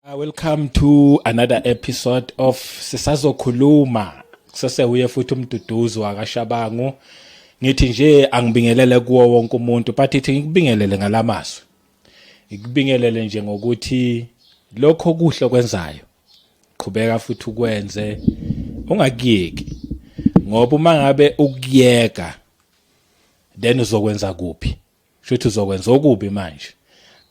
Welcome to another episode of Sisazokhuluma. Kusese uye futhi uMduduzi wakaShabangu. Ngithi nje angibingelele kuwo wonke umuntu, but ithi ngikubingelele ngalamazwi. Ngikubingelele nje ngokuthi lokho kuhle okwenzayo, qhubeka futhi ukwenze, ungakuyeki. Ngoba uma ngabe ukuyeka, then uzokwenza kuphi? Shuthi uzokwenza okubi manje.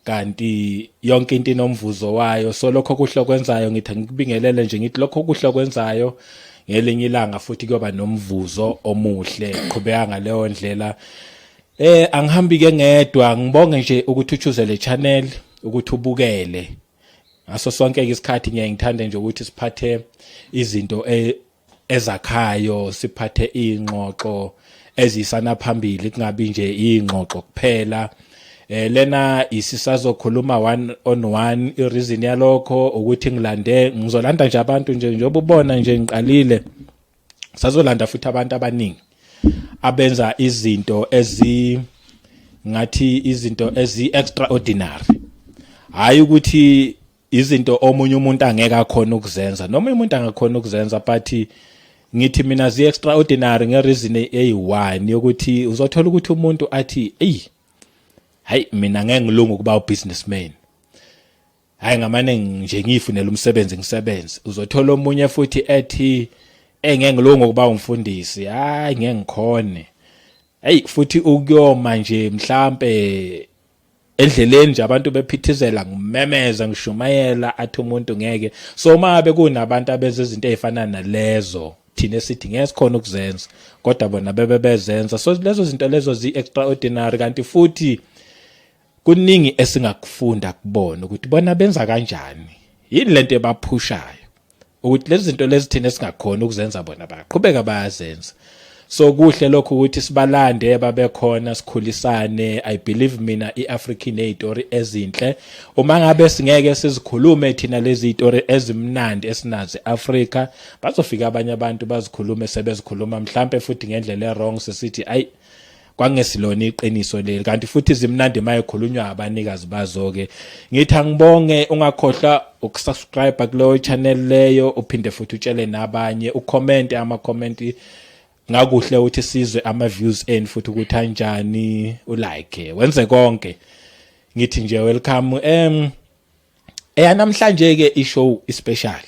Kanti yonke into inomvuzo wayo. So lokho kuhle okwenzayo, ngithi ngikubingelele nje, ngithi lokho kuhle okwenzayo, ngelinye ilanga futhi kuyoba nomvuzo omuhle. Qhubeka ngaleyo ndlela. Angihambi ke ngedwa, ngibonge nje ukuthi uchoose le channel ukuthi ubukele. Ngaso sonke isikhathi ngiye ngithande nje ukuthi siphathe izinto ezakhayo, siphathe ingxoxo ezisana phambili, kungabi nje ingxoxo kuphela. Lena isisazokhuluma one on one. I-reason yalokho ukuthi ngilande, ngizolanda nje abantu nje, njengoba ubona nje ngiqalile, sazolanda futhi abantu abaningi abenza izinto ezi ngathi izinto ezi extraordinary, hayi ukuthi izinto omunye umuntu angeke akhona ukuzenza, noma umuntu angakhona ukuzenza, but ngithi mina zi extraordinary ngereason eyi-one yokuthi uzothola ukuthi umuntu athi, "Ey, hayi, mina ngeke ngilunge ukuba ubusinessman, hayi, ngamane nje ngiyifunela umsebenzi ngisebenze." Uzothola omunye futhi ethi, "Engeke ngilunge ukuba umfundisi, hayi, ngeke ngikhone, hey, futhi ukuyoma nje mhlambe endleleni nje abantu bephithizela ngimemeza ngishumayela," athi umuntu ngeke. So uma bekunabantu abenza izinto ezifana nalezo thina sithi ngeke sikhona ukuzenza, kodwa bona bebe bezenza, so lezo zinto lezo zi extraordinary. Kanti futhi kuningi esingakufunda kubona ukuthi bona benza kanjani, yini lento ebaphushayo ukuthi lezi zinto lezi thina esingakhona ukuzenza bona baqhubeka bayazenza. So kuhle lokho ukuthi sibalande babe khona, sikhulisane. I believe mina iAfrica inezitori ezinhle. Uma ngabe singeke sizikhulume thina lezi zitori ezimnandi esinazo eAfrica, bazofika abanye abantu bazikhulume, sebezikhuluma mhlambe futhi ngendlela ewrong, sesithi, "Ayi, kwangesilona iqiniso leli," kanti futhi zimnandi mayekhulunywa abanikazi bazo ke. Ngithi angibonge, ungakhohlwa ukusubscribe kuleyo channel leyo, uphinde futhi utshele nabanye, ucomment ama comment, ngakuhle ukuthi sizwe ama views enu futhi ukuthi anjani, ulike, wenze konke. Ngithi nje welcome. Eya namhlanje ke ishow ispecial,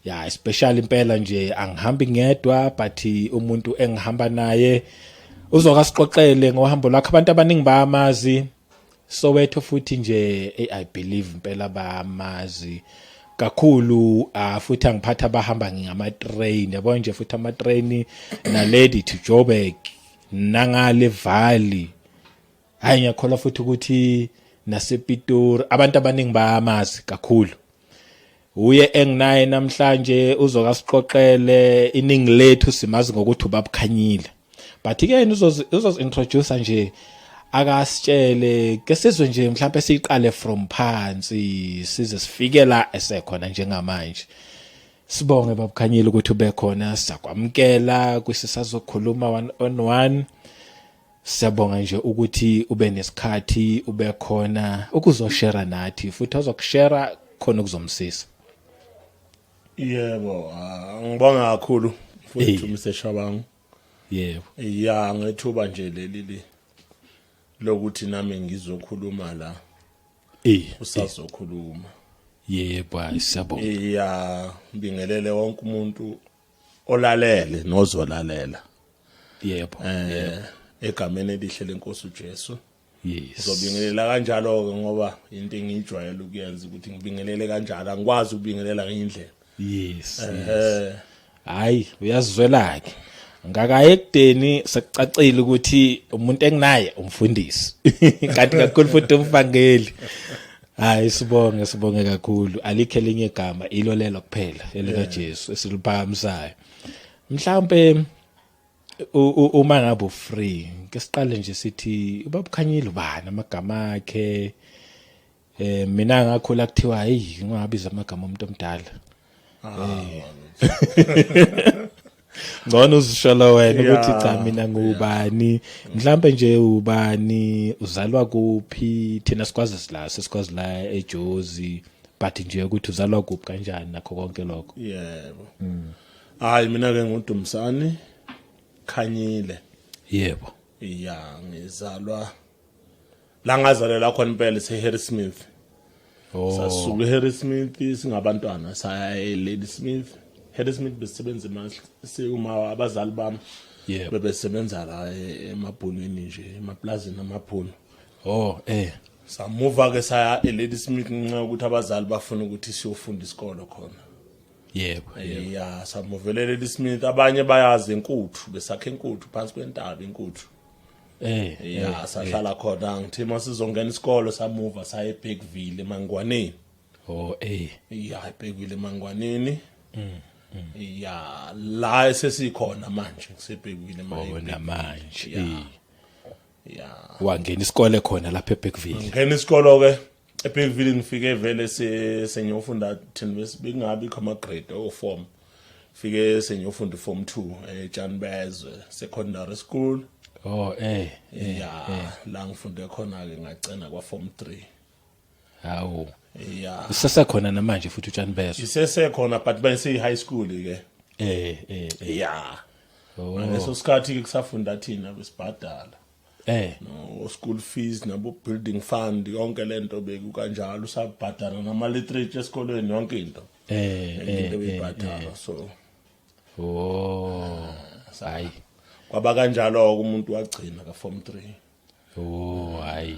ya, special impela nje. Angihambi ngedwa, but umuntu engihamba naye uzoka sixoxele ngohambo lwakhe. Abantu abaningi bayamazi Soweto futhi nje, I believe impela bayamazi kakhulu. Futhi angiphatha abahamba ngama train, yabo nje, futhi ama train Naledi to Joburg nangale Valley. Hayi, ngiyakholwa futhi ukuthi nasePitori abantu abaningi bayamazi kakhulu. Uye enginaye namhlanje uzoka sixoxele. Iningi lethu simazi ngokuthi ubabukhanyile, but ke yena uzozi introduce nje, akasitshele ke sizwe nje, mhlawumbe siqale from phansi size sifike la esekhona njengamanje. Sibonge babukhanyile ukuthi ube khona, siyakwamukela kwisisazokhuluma one on one. Siyabonga nje ukuthi ube nesikhathi, ube khona ukuzoshare nathi, futhi ozokushare khona ukuzomsisa. Yebo, ngibonga kakhulu mfowethu Mr Shabangu. Ya, ngethuba nje leli li lokuthi nami ngizokhuluma la usazokhuluma. Yebo, hayi, siyabonga. Ya, ngibingelele wonke umuntu olalele nozolalela. Egameni elihle lenkosi uJesu. Ngizobingelela kanjalo ke ngoba into engijwayele ukuyenza ukuthi ngibingelele kanjalo, angikwazi ukubingelela ngenye indlela. Hayi, uyazizwela ke. Ngakaye ekudeni sekucacile ukuthi umuntu enginaye umfundisi. Kanti kakhulu futhi umvangeli. Hayi, sibonge, sibonge kakhulu. Alikho elinye igama, ilo lelo kuphela elika Jesu esiliphakamisayo. Mhlawumbe uma ngabe ufree, ke siqale nje sithi ubabukhanyile ubani amagama akhe? Mina ngakhula kuthiwa, hey, ungabiza amagama omuntu omdala. Ngcono uzisholo wena ukuthi cha, mina ngubani, mhlambe nje ubani, uzalwa kuphi, thina sikwazi sila, sesikwazi la eJozi. But nje ukuthi uzalwa kuphi, kanjani, nakho konke lokho. Yebo. Hayi, mina ke nguDumsani Khanyile. Ya, ngizalwa la ngazalelwa khona impela se Smith. Sasuka eHarrismith singabantwana, saya eLadysmith. Harrismith besisebenza uma abazali bami bebesebenza la emabhunwini nje, emaplazini amabhunu. Oh eh Samuva ke saya eLadysmith ngenxa yokuthi abazali bafuna ukuthi siyofunda isikolo khona. Yebo. Ya, samuvelela eLadysmith. Abanye bayazi enkuthu, besakhe enkuthu phansi kwentaba inkuthu. Ya, sahlala khona. Ngithi masizongena isikolo samuva saya eBergville, eMangwaneni. Oh eh Ya, eBergville, eMangwaneni. Ya, la esesikhona manje kuseBergville. Oh, namanje. Ya. Ya. Wangena isikole khona lapha eBergville? Ngena isikolo ke eBergville. Ngifike vele sengiyofunda, thina bekungabi khona grade o form. Fike sengiyofunda form 2 eTshanibezwe Secondary School. Oh eh Ya, la ngifunde khona ke, ngagcina kwa form 3. Hawu. Ya. Usesekhona namanje futhi utshani bezwe? Isesekhona, but bese high school ke. Ya. Ngaleso sikhathi ke kusafunda thina, besibhadala no school fees nabo building fund, yonke lento bekukanjalo, usabhadala nama literature esikolweni, yonke into. Into beyibhadala, so Oh, hayi. Kwaba kanjalo ke, umuntu wagcina ka form 3. Oh, hayi,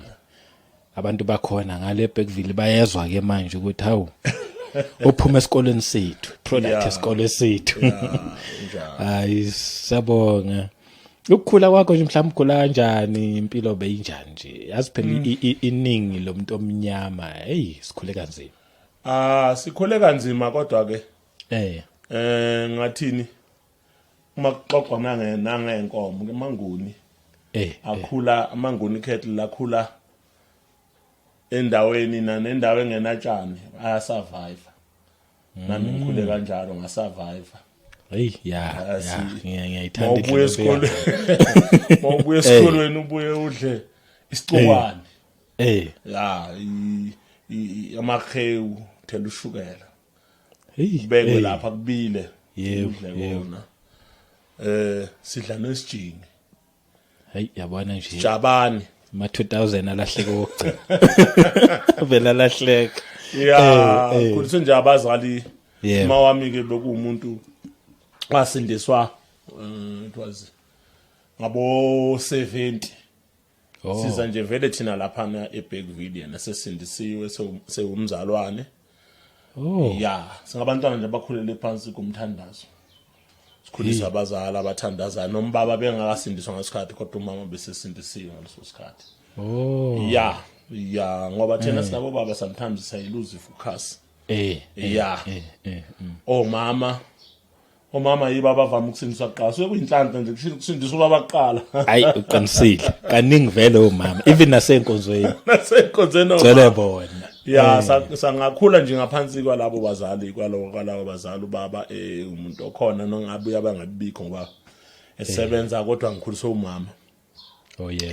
abantu bakhona ngale Bergville bayezwa ke manje ukuthi hawu, uphuma esikoleni sethu, product esikole sethu. Njalo. Hayi, siyabonga. Ukukhula kwakho nje, mhlawumbe ukhula kanjani, impilo beyinjani nje? Yazi phela iningi lomuntu omnyama, hey, sikhule kanzima. Ah, sikhule kanzima, kodwa ke ngathini, uma kuxoxwa nangenkomo ke, manguni akhula amanguni cattle lakhula endaweni nendawo engenatshani, ayasurvive. Nami ngikhule kanjalo, ngasurvive. Hey, ya, ngiyayithanda. Mawubuya esikolweni, mawubuya esikolweni ubuye udle isicukwane. Ya, amahewu, thela ushukela. Kubekwe lapha kubile. Udle kona. Sidla nesijingi. Hey, yabona nje. Jabani. Ma 2000 alahleka okugcina. Vela lahleka. Ya, khuliswe nje abazali. Uma wami ke bekuwumuntu wasindiswa, it was ngabo 70. Siza nje vele thina laphana eBergville, yena sesindisiwe, sewumzalwane. Ya, singabantwana nje abakhulele phansi komthandazo, sikhulisa abazali abathandazayo, noma baba bengakasindiswa ngesikhathi, kodwa umama besesindisiwe ngaleso sikhathi. Ya, ngoba thina sinabo baba sometimes siyayiluza ifocus. Ya. Omama, omama yibo abavama ukusindiswa kuqala, suke kuyinhlanhla nje kusindiswa ubaba kuqala. Hayi, uqinisile. Kaningi vele omama, even nasenkonzweni. Nasenkonzweni. Cele bona. Ya, sangakhula nje ngaphansi kwalabo bazali, kwalabo bazali, ubaba umuntu okhona nongabuya abangabikho ngoba esebenza, kodwa ngikhuliswe umama.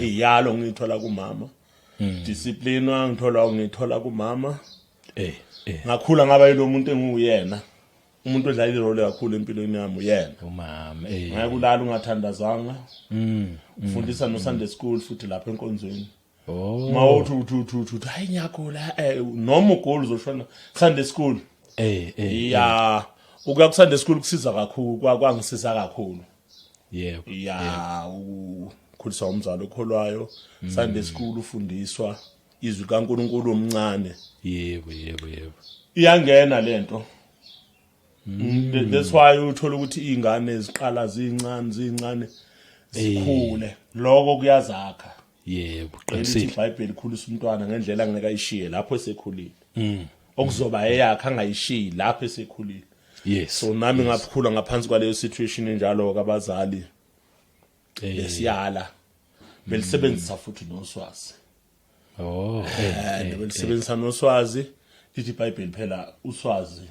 Iyalo ngithola kumama, discipline ngithola kumama. Ngakhula ngaba yilo muntu enguyena, umuntu odlala irole kakhulu empilweni yami uyena. Umama. Ngeke ulala ungathandazanga. Ufundisa no Sunday school futhi lapha enkonzweni. Mawuthi uthi uthi uthi uthi hayi, ngiyagula, noma ugula uzoshona Sunday school. Ya, ukuya ku Sunday school kusiza kakhulu, kwangisiza kakhulu. Ya, ukukhuliswa umzali okholwayo, Sunday school, ufundiswa izwi kaNkuluNkulu omncane. yebo yebo yebo Iyangena lento. That's why uthola ukuthi izingane ziqala zincane zincane, zikhule, lokho kuyazakha. Elithi Qinisile. iBhayibheli, khulisa umntwana ngendlela angeke ayishiye lapho esekhulile, okuzoba eyakhe, angayishiyi lapho esekhulile. So nami ngaphula ngaphansi kwaleyo situation enjalo kabazali, besiyala, belisebenzisa futhi noswazi. Belisebenzisa noswazi, lithi iBhayibheli phela uswazi,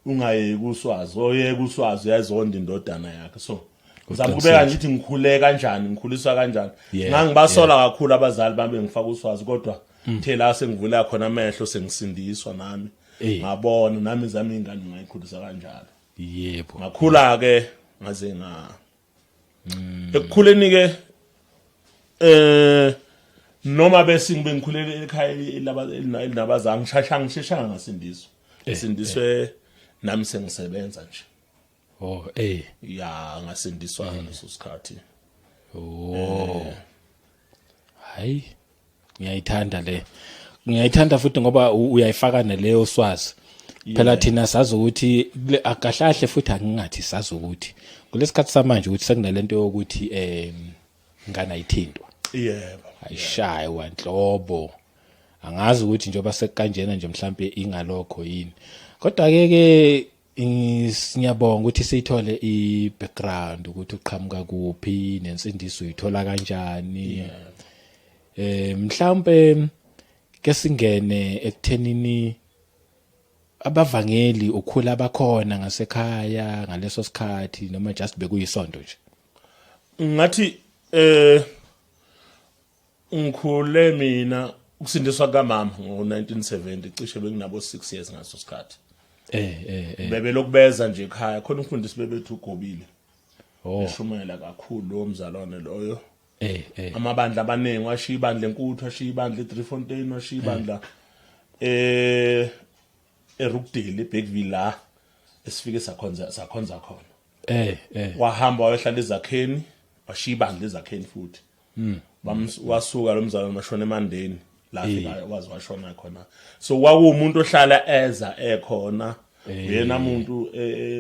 ungayeki uswazi, oyeka uswazi uyayizonda indodana yakhe. So ngizama ukubeka nje ukuthi ngikhule kanjani, ngikhuliswa kanjani. Ngangibasola kakhulu abazali bami, ngifaka uswazi, kodwa The la sengivula khona amehlo sengisindiswa nami. Ngabona nami zami ingane ngayikhulisa kanjalo. Yebo. Ngakhula ke ngaze nga ekukhuleni ke noma bese ngibe ngikhulele ekhaya elinabazangi ngishasha ngisheshanga ngasindiswa. Ngisindiswe nami sengisebenza nje. Oh Ya, ngasindiswa ngaleso sikhathi. Oh. Hayi. Ngiyayithanda le. Ngiyayithanda futhi ngoba uyayifaka naleyo swazi. Phela thina sazi ukuthi akahlahle futhi angingathi sazi ukuthi kulesikhathi samanje ukuthi sekunalento yokuthi ngane ayithintwa. Yebo. Ayishaywa nhlobo. Angazi ukuthi njengoba sekukanjena nje mhlambe ingalokho yini. Kodwa ke ke ngiyabonga ukuthi siyithole i-background ukuthi uqhamuka kuphi nensindiso uyithola kanjani. Mhlawumbe ke singene ekuthenini abavangeli ukhula bakhona ngasekhaya ngaleso sikhathi noma just bekuyisonto nje. Ngathi ngikhule mina ukusindiswa kamama ngo-1970, cishe benginabo 6 years ngaso sikhathi. Bebelokubeza nje ekhaya khona umfundisi bebethu ugobile. Eshumayela kakhulu lo mzalwane loyo. Amabandla abaningi washiya ibandla eNkuthu, washiya ibandla eDriefontein, washiya ibandla eRookdale, eBergville la esifike sakhonza khona. Wahamba wayohlala ezakheni, washiya ibandla ezakheni futhi. Wasuka lo mzalwane washona eMandeni la fika wazi washona khona. So kwakuwumuntu ohlala eza ekhona. Yena umuntu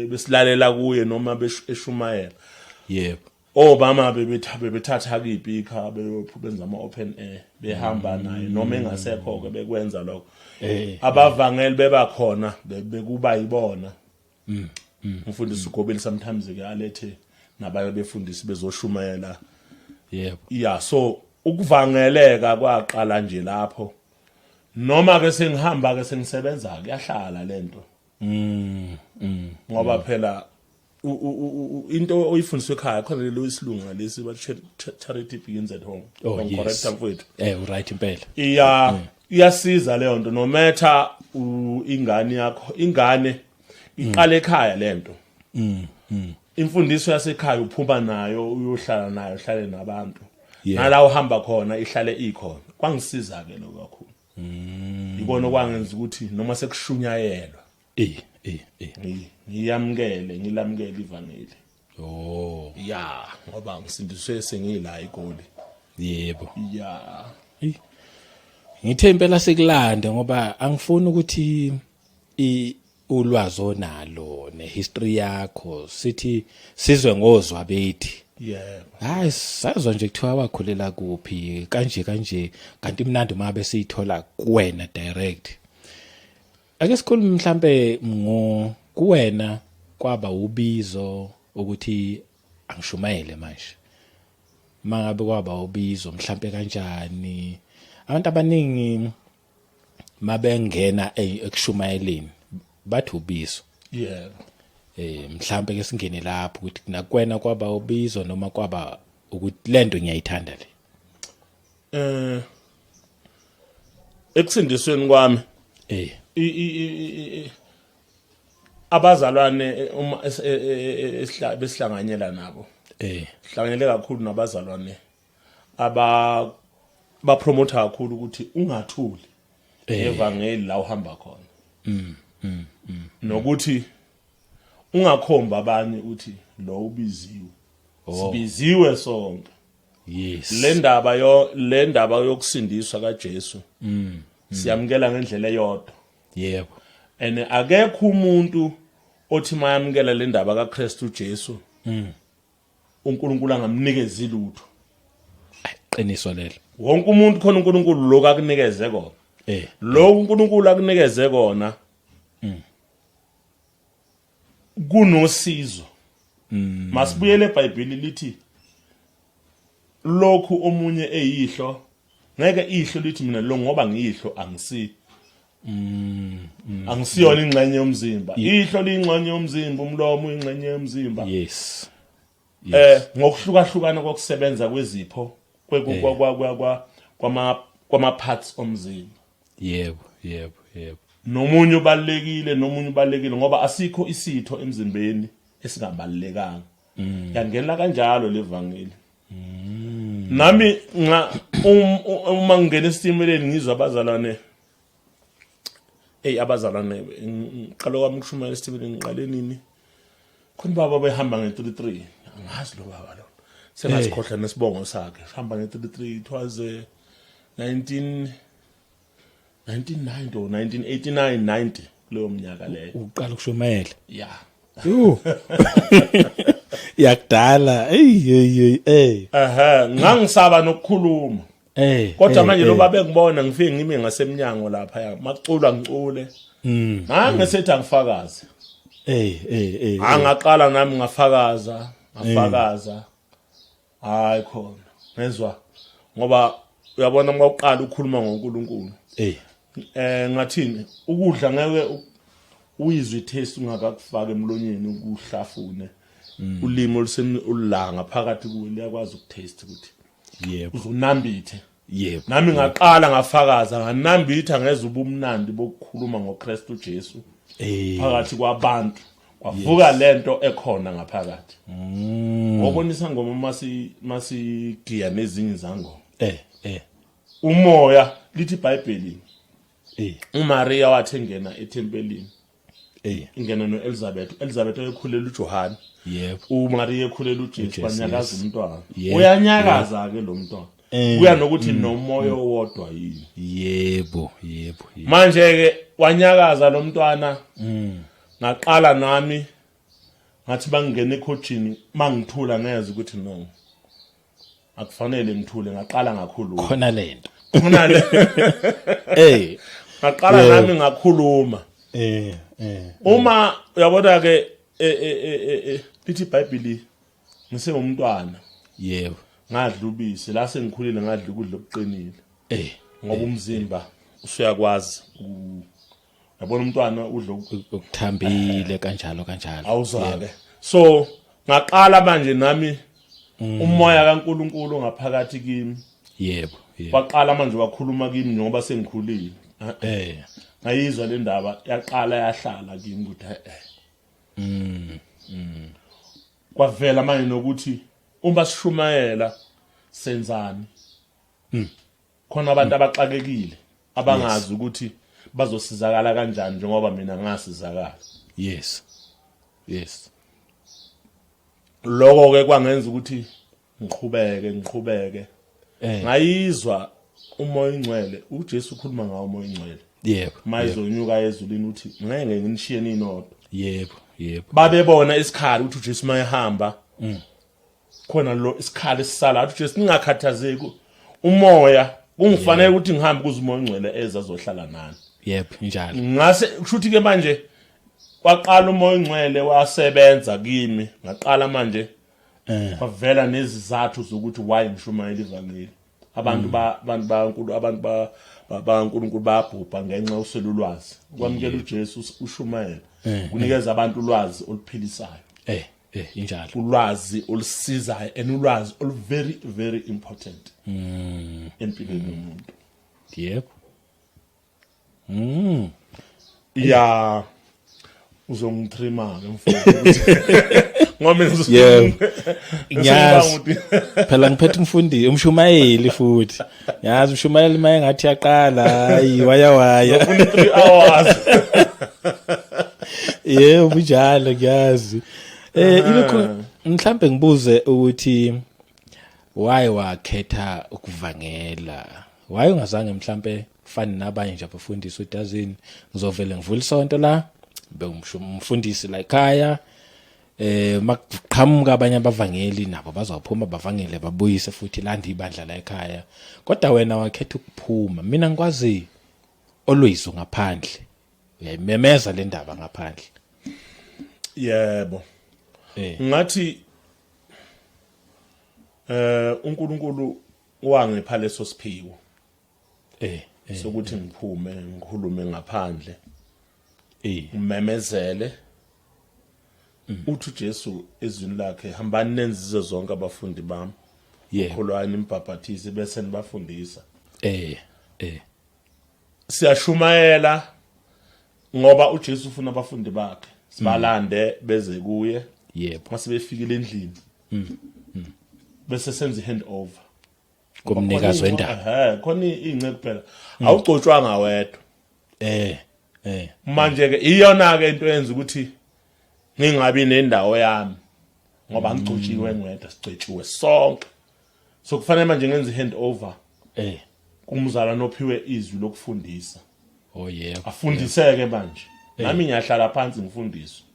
besilalela kuye noma eshumayela. Yebo. Obama bebethatha kuyipika benza ama open air behamba naye noma engasekho ke bekwenza lokho. Abavangeli bebakhona bekuba yibona. Umfundisi uGobeli sometimes ke alethe nabanye befundisi bezoshumayela. Yebo. Yeah, so ukuvangeleka kwaqala nje lapho. Noma ke sengihamba ke sengisebenza kuyahlala lento. Ngoba phela into oyifundiswe ekhaya khona lelo isilunga lesi ba charity begins at home. Oh, yes. Correct mfowethu. Right impela. Iya, iyasiza leyo nto no matter ingane yakho, ingane iqala ekhaya lento. Imfundiso yasekhaya uphuma nayo uyohlala nayo, uhlale nabantu. Nala uhamba khona ihlale ikhona. Kwangisiza ke lokho kakhulu. Ibona okwangenza ukuthi noma sekushunyayelwa ngiyamkele, ngilamkele ivangeli. Oh. Ya, ngoba ngisindiswe sengila eGoli. Yebo. Ya. Ngithe impela sikulande ngoba angifuni ukuthi ulwazi onalo nehistory yakho sithi sizwe ngozwa bethi. Yebo. Hayi, sazwa nje kuthiwa wakhulela kuphi kanje kanje, kanti imnandi uma besiyithola kuwena direct. Ake sikhulume mhlambe ngo kuwena kwaba ubizo ukuthi angishumayele manje. Mangabe kwaba ubizo mhlambe kanjani? Abantu abaningi mabengena ekushumayeleni bathi ubizo. Yebo. Mhlambe ke singene lapho ukuthi nakwena kwaba ubizo noma kwaba ukuthi lento ngiyayithanda le. Ekusindisweni kwami abazalwane uma besihlanganyela nabo. Sihlanganyele kakhulu nabazalwane aba bapromote kakhulu ukuthi ungathuli evangeli la uhamba khona. Nokuthi ungakhomba abanye ukuthi lo ubiziwe. Sibiziwe sonke. Yes. Le ndaba yokusindiswa kaJesu. Siyamkela ngendlela eyodwa. Yebo. And akekho umuntu othi mayamkela le ndaba kaKristu Jesu. uNkulunkulu angamnikeza ilutho. Qiniso lelo. Wonke umuntu khona uNkulunkulu lokho akunikeze kona. Lokho uNkulunkulu akunikeze kona. Kunosizo. Masibuyele eBhayibhelini lithi lokhu omunye eyihlo ngeke ihlo lithi mina lo ngoba ngiyihlo angisi angisiyona ingxenye yomzimba. Ihlo liyingxenye yomzimba, umlomo uyingxenye yomzimba. Yes. Ngokuhlukahlukana kokusebenza kwezipho kwama kwama parts omzimba. Yebo, yebo, yebo. Nomunye ubalekile, nomunye ubalekile, ngoba asikho isitho emzimbeni esingabalekanga. Yangena kanjalo levangeli. Nami nga uma ngingena esitimeleni ngizwa abazalwane, hey, abazalwane, ngiqala kwami ukushumayela esitimeleni, ngiqale nini? Khona baba behamba nge-33, angazi lo baba lo, sengasikhohlwa nesibongo sakhe, hamba nge-33. It was 19 1990 or 1989, 90, kuleyo minyaka leyo. Uqala ukushumayela? Yeah. Yo. Yakudala. Hey, hey, hey, hey. Ehhe, ngangisaba nokukhuluma. Kodwa manje lo babe ngibona ngifike ngime ngasemnyango lapha, ya, makuculwa ngicule. Ngangisethi angifakaze. Eh eh eh. Angaqala nami ngafakaza, ngafakaza. Hayi khona. Ngezwa ngoba uyabona uma uqala ukukhuluma ngoNkulunkulu. Ngathini, ukudla ngeke uyizwe taste ungakakufaka emlonyeni, ukuhlafune. Ulimi olusemi ulanga phakathi kuwe liyakwazi ukutaste ukuthi uzunambithe. Nami ngaqala ngafakaza, nganambitha, ngezwe ubumnandi bokukhuluma ngoKristu Jesu phakathi kwabantu, kwavuka lento ekhona ngaphakathi. Ngobonisa ngoma masigiya nezinye izangoma. Umoya, lithi iBhayibheli, uMaria wathi engena ethempelini, ingena noElizabeth, Elizabeth oyekhulela uJohane, uMaria ekhulela uJesu, uJesu, banyakaza umntwana. Uyanyakaza ke lo mntwana. Kuya nokuthi nomoya owodwa yini. Yebo, yebo, yebo. Manje ke wanyakaza lo mntwana. Ngaqala nami ngathi bangena ekhojini, mangithula ngeze ukuthi no, akufanele ngithule, ngaqala ngakhuluma. Khona lento. Khona le. Ngaqala nami ngakhuluma. Uma uyabona ke, lithi iBhayibheli, ngisengumntwana ngadla ubisi, la sengikhulile ngadla ukudla okuqinile, ngoba umzimba usuyakwazi yabona umntwana udla Ukuthambile kanjalo kanjalo. Awuzwa ke, so ngaqala manje nami umoya kaNkuluNkulu ngaphakathi kimi yebo yebo waqala manje wakhuluma kimi njengoba sengikhulile. Ngayizwa le ndaba, yaqala yahlala kimi ukuthi kwavela manje nokuthi uma sishumayela senzani. Khona abantu abaxakekile abangazi ukuthi bazosizakala kanjani njengoba mina ngasizakala. Lokho ke kwangenza ukuthi ngiqhubeke, ngiqhubeke. Ngayizwa umoya ingcwele, uJesu ukhuluma ngawo umoya ingcwele mayizonyuka ezulwini, uthi ngeke nginishiye ninodwa. yebo yebo Babebona isikhali ukuthi uJesu mayehamba khona lo isikhali esisala, athi uJesu ningakhathazeki, umoya kungifanele ukuthi ngihambe kuze umoya ongcwele eze azohlala nani. Yebo, njalo. Ngase kushuthi ke manje kwaqala umoya ongcwele wasebenza kimi, ngaqala manje kwavela nezizathu zokuthi why ngishumayela ivangeli. Abantu ba abantu baNkulunkulu, abantu ba baNkulunkulu bayabhubha ngenxa yokuswela ulwazi. Ukwamukela uJesu, ushumayela, kunikeza abantu ulwazi oluphilisayo, Injalo. Ulwazi olusizayo and ulwazi olu very very important empilweni yomuntu. Ya, uzongitrima ke mfowethu ngoba mina Yebo. Ngiyazi. Phela ngiphethe umfundi, umshumayeli futhi. Yazi umshumayeli maye ngathi yaqala, hayi, waya waya. Ufuna 3 hours. Yebo, kunjalo, ngiyazi. Ilokhu mhlambe ngibuze ukuthi why wakhetha ukuvangela? Why ungazange mhlambe fani nabanye nje abafundisi, udazini ngizovele ngivula isonto la, umfundisi la ekhaya, makuqhamuka abanye abavangeli nabo bazophuma bavangele, babuyise futhi landa ibandla la ekhaya, kodwa wena wakhetha ukuphuma? Mina ngikwazi always ngaphandle, uyayimemeza le ndaba ngaphandle. Yebo. Ngathi uNkulunkulu wangipha leso siphiwo sokuthi ngiphume ngikhulume ngaphandle, ngimemezele. Uthi uJesu ezwini lakhe, hambani nenze izizwe zonke abafundi bami, kholwani, nimbhaphathize, bese nibafundisa. Eh. Siyashumayela ngoba uJesu ufuna abafundi bakhe sibalande beze kuye. Mase befikile endlini. Bese senza i-hand over. Kumnikazi wendaba. Khona ingceku phela. Awugcotshwanga wedwa. Manje ke iyona ke into yenza ukuthi ngingabi nendawo yami ngoba ngigcotshiwe ngedwa, sigcotshiwe sonke. So kufanele manje ngenze i-hand over. Kumzalwane ophiwe izwi lokufundisa. Oh yebo. Afundiseke manje. Nami ngiyahlala phansi ngifundiswe.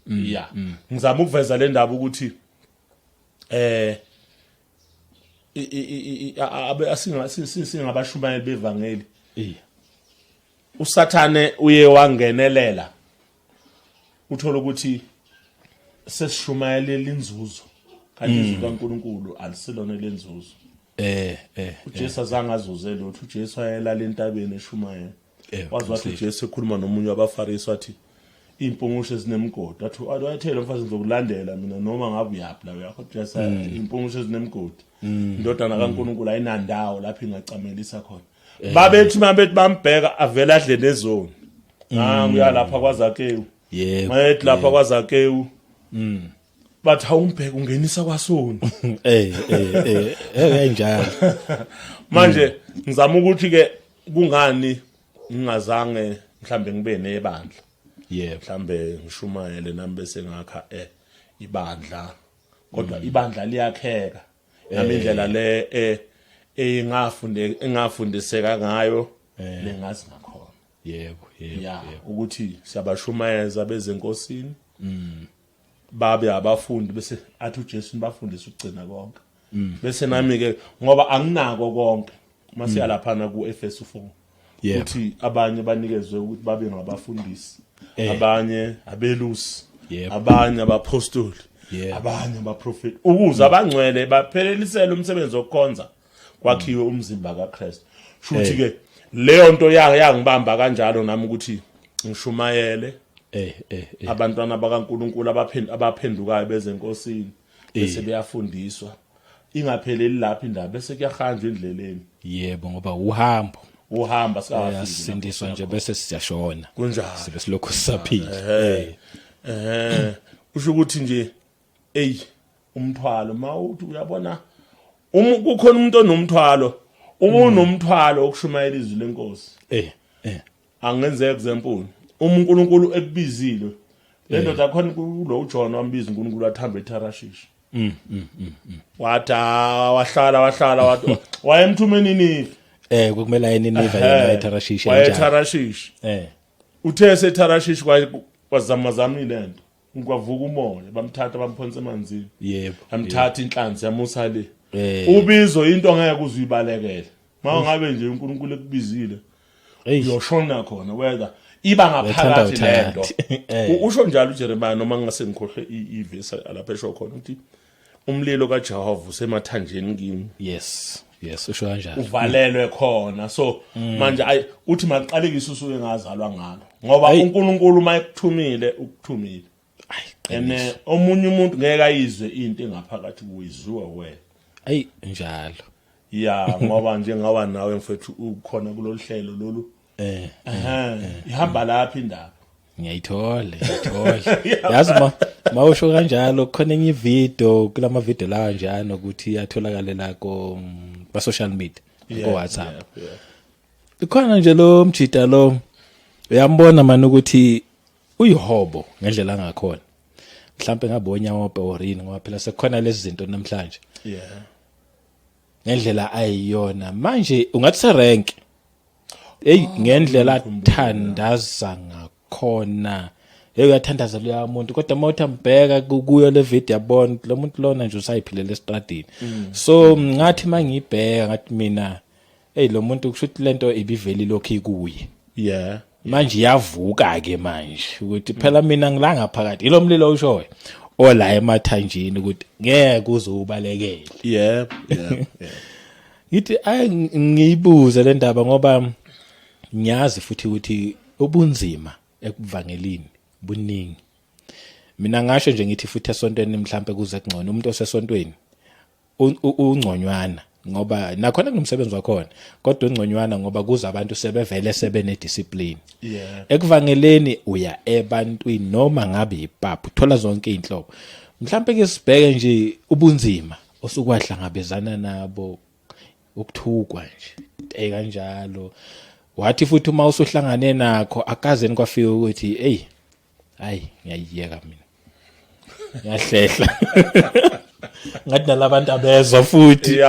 Yeah. Ngizama ukuveza le ndaba ukuthi singabashumayeli bevangeli. uSathane uye wangenelela. Uthola ukuthi sesishumayelela inzuzo kanti izwi kaNkuluNkulu alisilona lenzuzo. uJesu azange azuze lutho, uJesu wayelala entabeni eshumayela. Wazi wathi uJesu ekhuluma nomunye wabaFarisi wathi impungushe ezinemigodi, wathi wayethela umfazi ngizokulandela mina noma ngabe uyaphi la uyakho. Jesu impungushe ezinemigodi, indodana kaNkuluNkulu ayinandawo lapho ingacamelisa khona. Babethi mabethi bambheka avela adle nezoni. Nangu uyalapha kwaZakewu. Yebo. Mayethi lapha kwaZakewu. Bathi awumbheka ungenisa kwasoni. Njalo. Manje ngizama ukuthi ke kungani ngingazange mhlambe ngibe nebandla. Yebo. Mhlambe ngishumayele nami bese ngakha ibandla. Kodwa ibandla liyakheka. Nami indlela le engafundiseka ngayo lengazi ngakhona. Yebo, yebo. Yeah, ukuthi siyabashumayeza bezenkosini. Babe abafundi bese athi uJesu nibafundise ukugcina konke. Bese nami ke ngoba anginako konke masiya laphana kuEfesu 4. Uthi abanye banikezwe ukuthi babe ngabafundisi, abanye abelusi, abanye abapostoli, abanye abaprofeti, ukuze abangcwele baphelelisele umsebenzi wokukhonza kwakhiwe umzimba kaKristu. Shuthi ke leyo nto yangibamba kanjalo nami ukuthi ngishumayele abantwana bakaNkuluNkulu abaphendukayo bezenkosini bese beyafundiswa, ingapheleli lapha indaba bese kuyahanjwa endleleni. Yebo, ngoba uhambo uhamba sikafiki sindiswa nje bese siyashona. Kunjalo, sibe silokhu sisaphila. Usho ukuthi nje ey umthwalo mawuthi uyabona uma kukhona umuntu onomthwalo, uma unomthwalo okushumayela izwi lenkosi angenzeka example uma uNkulunkulu ekubizile le ndoda khona kulo uJohn wambiza uNkulunkulu athamba eTarashish. Wathi wahlala wathi wayemthume Ninive. Kumele aye Ninive yena eTarashish. Waye eTarashish. Uthe eseTarashish kwazama lento. Kwavuka umoya bamthatha bamphonsa emanzini. Yebo. Amthatha inhlanzi yamusa le. Ubizo into ngeke uzuyibalekele. Mawungabe nje uNkulunkulu ekubizile uyoshona khona whether iba ngaphakathi lento. Usho njalo uJeremiah noma ngingase ngikhohle ivesi lapha esho khona ukuthi umlilo kaJehova usemathanjeni kimi. Yes. Yes, usho kanjalo. Uvalelwe khona. So manje ay uthi maqalekise usuke ngazalwa ngalo. Ngoba uNkulunkulu mayekuthumile ukuthumile. Ayi ene omunye umuntu ngeke ayizwe into engaphakathi kuyizwa wena. Ayi njalo. Ya ngoba njengoba nawe mfethu ukhona kulolu hlelo lolu. Ihamba lapha indaba. Ngiyayithola. Yazi mawusho kanjalo khona enye video kulama video la njalo ukuthi iyatholakala la ko ba social media ko WhatsApp. Ikhona nje lo mjida lo uyambona manje ukuthi uyihobo ngendlela angakhona. Mhlambe ngabonya wope orini ngoba phela sekukhona lezi zinto namhlanje. Yeah. Ngendlela ayiyona manje ungathi serank. Hey ngendlela athandaza ngakhona. Hey uyathandaza lo muntu kodwa mawuthi ambheka kuyo le video yabona lo muntu lona nje usayiphilela estradini. So ngathi mangibheka ngathi mina hey lo muntu kusho ukuthi lento ibiveli lokhu ikuye. Yeah. Manje iyavuka ke manje ukuthi phela mina ngila ngaphakathi ilo mlilo ushoyo ola emathanjini ukuthi ngeke uzubalekele. Yeah, yeah. Ngithi ay ngiyibuze le ndaba ngoba ngiyazi futhi ukuthi ubunzima ekuvangelini buningi. Mina ngasho nje ngithi futhi esontweni mhlambe kuze kungcono umuntu osesontweni ungconywana. Ngoba nakhona kunomsebenzi wakhona, kodwa ungconywana ngoba kuza abantu sebevele sebene discipline. Ekuvangeleni uya ebantwini noma ngabe ipapa, uthola zonke inhlobo. Mhlambe ke sibheke nje ubunzima osukwahlangabezana nabo, ukuthukwa nje kanjalo. Wathi futhi uma usuhlangane nakho akazeni kwafika ukuthi hey, hayi, ngiyayiyeka mina, ngiyahlehla, ngathi nalabantu abezwa futhi.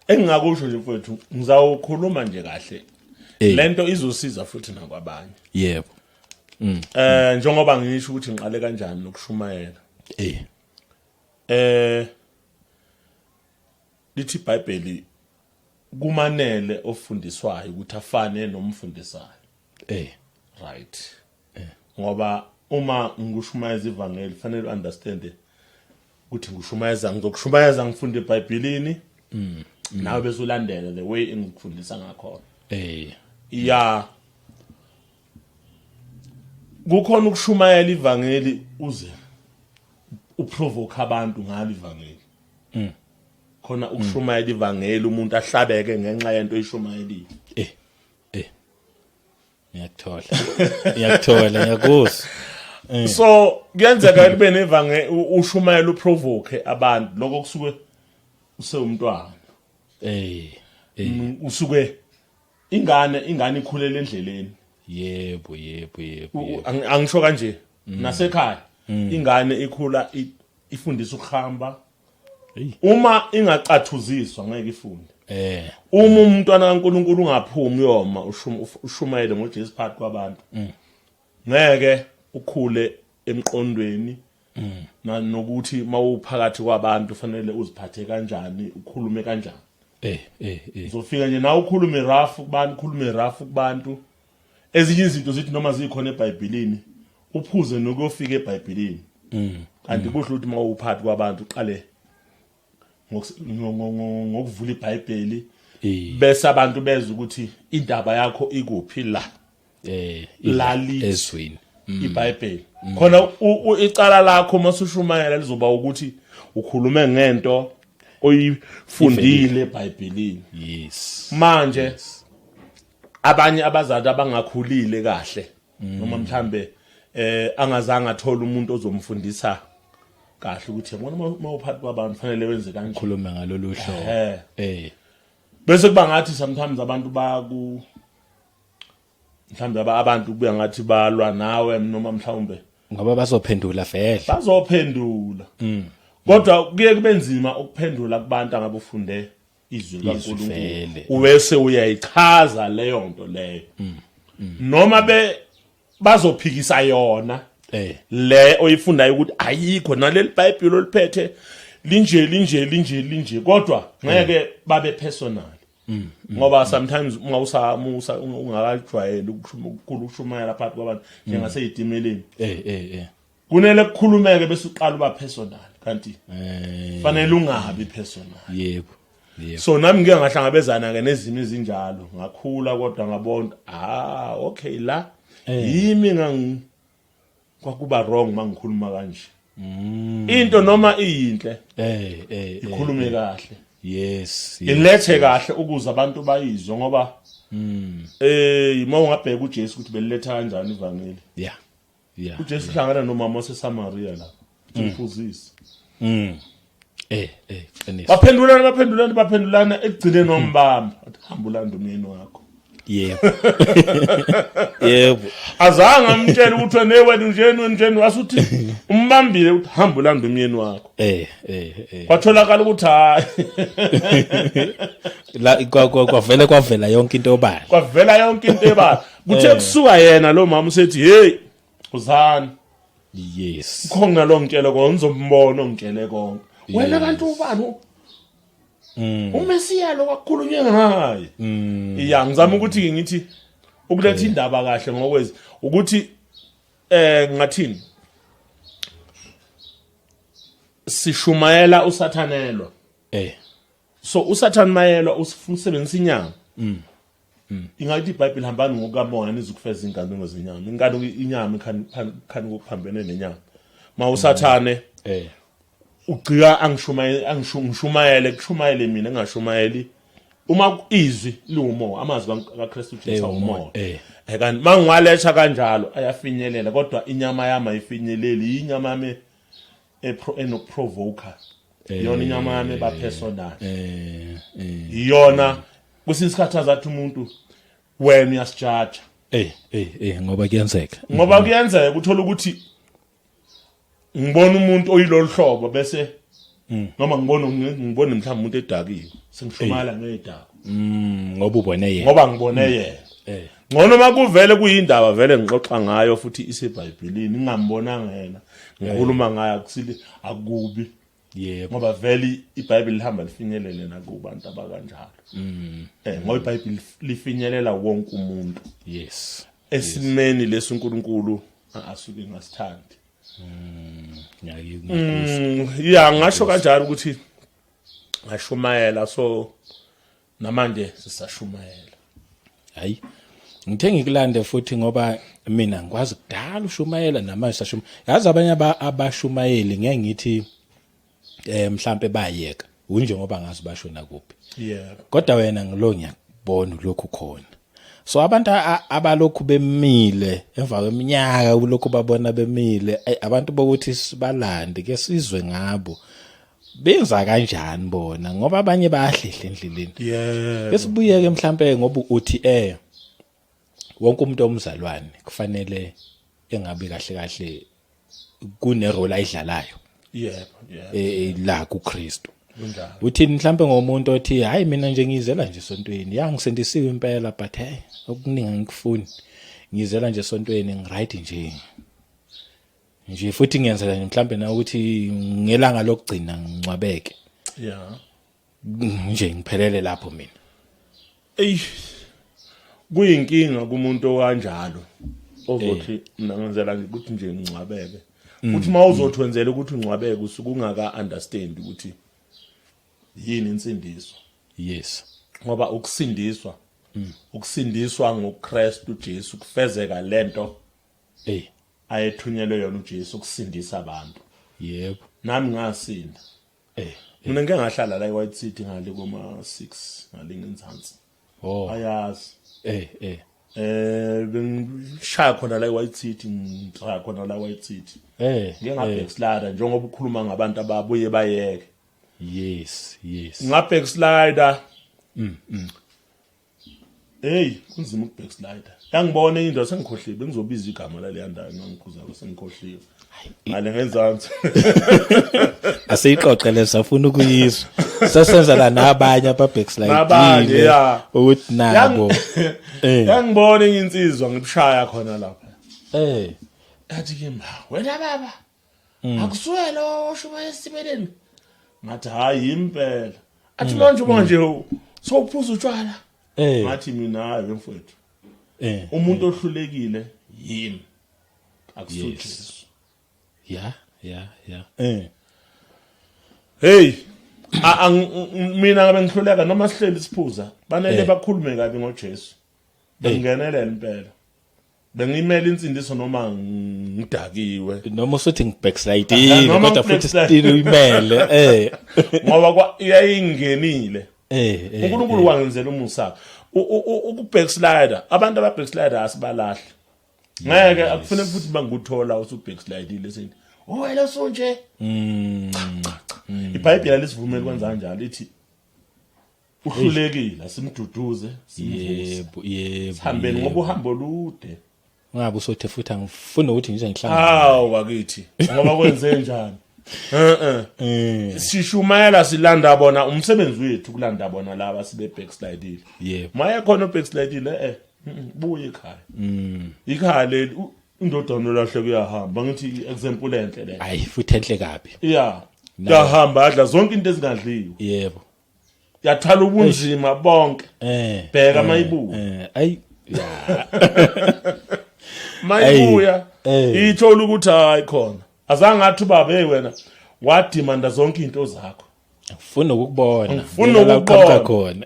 Engingakusho nje mfowethu, ngizawukhuluma nje kahle, lento izosiza futhi nakwabanye. Njengoba ngisho ukuthi ngiqale kanjani nokushumayela, lithi iBhayibheli kumanele ofundiswayo ukuthi afane nomfundisayo. Right, ngoba uma ngikushumayeza ivangeli fanele understand ukuthi ngishumayeza, ngizokushumayeza ngifunde eBhayibhelini, nawe bese ulandela the way engikufundisa ngakhona. Ya, kukhona ukushumayela ivangeli uze uprovoke abantu ngalo ivangeli, khona ukushumayela ivangeli umuntu ahlabeke ngenxa yento oyishumayelile. Eh, ngiyakuthola, ngiyakuthola, ngiyakuzwa. So kuyenzeka kube nevange ushumayela uprovoke abantu, lokho kusuke usewumntwana. Usuke ingane ikhulela endleleni. yebo yebo yebo Angisho kanje, nasekhaya ingane ikhula ifundisa ukuhamba. Uma ingacathuziswa ngeke ifunde. Uma umntwana kaNkuluNkulu ungaphumi uyoma ushumayele ngoJesu phakathi kwabantu, ngeke ukhule emqondweni nokuthi mawuphakathi kwabantu fanele uziphathe kanjani, ukhulume kanjani. eh eh eh Uzofika nje nawe ukhulume rough kubantu, ukhulume rough kubantu. Ezinye izinto zithi noma zikhona eBhayibhelini, uphuze nokuyofika eBhayibhelini, kanti kuhle ukuthi mawuphakathi kwabantu uqale ngokuvula iBhayibheli, bese abantu bezwe ukuthi indaba yakho ikuphi la. Lalithi Ezwini. iBhayibheli khona icala lakho masushumayela lizoba ukuthi ukhulume ngento oyifundile eBhayibhelini. Manje abanye abazali abangakhulile kahle, noma mhlambe angazange athola umuntu ozomfundisa kahle ukuthi yabona uma uphathi kwabantu fanele wenze kanje, Khulume ngalolu hlobo. Bese kuba ngathi sometimes abantu baku mhlambe abantu kuya ngathi balwa nawe, noma mhlawumbe Ngoba bazophendula vele. Bazophendula, kodwa kuye kube nzima ukuphendula kubantu angabe ufunde izwi likaNkulunkulu, ubese uyayichaza leyo nto leyo, noma be bazophikisa yona le oyifundayo ukuthi ayikho naleli Bible oliphethe, linje linje linje linje, kodwa ngeke babe personal, ngoba sometimes uma usa ungakajwayeli ukushumayela phakathi kwabantu njengaseyitimeleni, eh eh eh kunele kukhulumeke bese uqala uba personal, kanti fanele ungabi personal. yebo yebo So nami ngike ngahlangabezana ke nezimo ezinjalo, ngakhula kodwa ngabona, ah, okay, la yimi ngang kwakuba wrong mangikhuluma kanje. Into noma iyinhle, ikhulume kahle, ilethe kahle ukuze abantu bayizwe, ngoba uma ungabheka uJesu ukuthi beliletha kanjani ivangeli, uJesu uhlangana nomama waseSamaria lapha, uphuzise. Qiniso. Baphendulana, baphendulana, baphendulana, ekugcineni wambamba, wathi, "Hamba ulanda umyeni wakho." yebo yebo Azange amtshele ukuthi wena, wena unjeni, wena unjeni, wasuthi umbambile ukuthi hamba ulanda umyeni wakho. Kwatholakala ukuthi hayi, La kwavele kwavela yonke into obala. Kwavela yonke into ebala. Kuthe kusuka yena lo mama usethi, "Hey, uzani, khona lo ngitshele konke, ngizombona ongitshele konke. Wena kanti ubani? UMesiya lo kwakukhulunywe ngaye." Ya, ngizama ukuthi ngithi ukuletha indaba kahle ngokwezi ukuthi ngathini, sishumayela usathanelwa. So usathane mayelwa usifuna usebenzisa inyama. Ingathi iBhayibheli, "Hambani ngokukamoya, nizukufeza inkanuko zenyama." Inkani inyama ikhani kokuphambene nenyama. Ma usathane Ugcika angishumayele angishumayele kushumayele mina ngingashumayeli uma izwi liwumoya amazwi kaKristu Jesu awumoya eh kanti mangiwaletha kanjalo ayafinyelela kodwa inyama yami ayifinyeleli inyama yami enokuprovoker iyona inyama yami eba personal iyona kwesinye isikhathi azathi umuntu wena uyasijaja ngoba kuyenzeka ngoba kuyenzeka uthola ukuthi ngibona umuntu oyilolu hlobo bese noma ngibona ngibone mhlawumbe umuntu edakiwe sengishumala ngedako ngoba ubone yena ngoba ngibone yena ngcono makuvele kuyindaba vele ngixoxa ngayo futhi iseBhayibhelini ngingambonanga yena ngikhuluma ngayo akusile akubi yebo ngoba vele iBhayibheli lihamba lifinyelele nakubantu abakanjalo ngoba iBhayibheli lifinyelela wonke umuntu yes esimeni lesi uNkulunkulu asuke ngasithandi ya ngasho kanjalo ukuthi ngashumayela so namanje sisashumayela hayi ngithe ngikulande futhi ngoba mina ngikwazi kudala ushumayela namanje sashuma yazi abanye abashumayeli ngeke ngithi mhlambe bayeka unjengoba ngazi bashona kuphi yeah kodwa wena ngilo ngiyakubona lokhu khona so abantu abalokhu bemile emva kweminyaka ulokhu babona bemile abantu bokuthi sibalande ke sizwe ngabo benza kanjani bona ngoba abanye bayahlehla endleleni yebo Kesibuyeke mhlambe ngoba uthi wonke umuntu omzalwane kufanele engabe kahle kahle kune role ayidlalayo yebo yebo la kuKristu kunjalo uthini mhlambe ngomuntu othi hayi mina nje ngizela nje esontweni ya ngisindisiwe impela but hey okuningi angikufuni ngizela nje esontweni ngiright nje nje futhi ngiyenzela nje mhlambe na ukuthi ngelanga lokugcina ngingcwabeke yeah nje ngiphelele lapho mina ey kuyinkinga kumuntu okanjalo ozothi mina ngenzela nje ukuthi nje ngingcwabeke uthi mawuzothi wenzela ukuthi ungcwabeke usuke ungaka understand ukuthi yini insindiso yes ngoba ukusindiswa ukusindiswa ngoKristu Jesu kufezeka lento ey ayethunyelwe yona uJesu ukusindisa abantu yebo nami ngasinda mina ngike ngahlala la eWhite City ngale koma 6 ngale ngenzansi oh ayazi bengishaya khona la eWhite City ngishaya khona la eWhite City ngike ngabackslider njengoba ukhuluma ngabantu ababuye bayeke yes yes ngabackslider Hey kunzima ukubackslider yangibona into sengikhohliwe bengizobiza igama laleya ndawo engangikhuza sengikhohliwe ngale ngenzansi asiyixoxe le safuna ukuyizwa sesenza la nabanye aba Nabanye, backslide ya. ukuthi nabo yangibona enye insizwa ngibushaya khona lapha yathi ke ma wena baba akusuye lo oshumayela esibeleni ngathi hayi impela athi manje manje sowuphuza utshwala ngathi mina hayi mfowethu umuntu ohlulekile yimi akusuye Yes. Ya ya ya hey mina ngabe ngihluleka noma sihleli siphuza banele bakhulume kabi ngoJesu bengingenelela impela bengimela insindiso noma ngidakiwe noma usuthi ngibackslidile kodwa futhi still uyimele ngoba yayingenile uNkulunkulu wangenzela umusa ukubackslider abantu ababackslider asibalahle ngeke akufanele futhi banguthola usubackslidile sithi oh wena usunje cha cha iBhayibheli alisivumeli kwenza kanjalo lithi uhlulekile asimduduze simvuse yebo yebo sihambeni ngoba uhambo lude ungabe usothe futhi angifuni ukuthi ngize ngihlangane hawu bakithi ngoba kwenze njani sishumayela silanda bona umsebenzi wethu kulanda bona laba sibe backslidile yebo maye khona backslidile buye ekhaya ikhaya leli indodana olahle kuyahamba ngithi example enhle le hayi futhi enhle kabi yeah yahamba adla zonke into ezingadliwe yebo yathwala ubunzima bonke bheka mayibuya ayi ya mayibuya ithola ukuthi hayi khona azange athi ubaba hey wena wadimanda zonke izinto zakho ngifuna ukukubona ngifuna ukukubona khona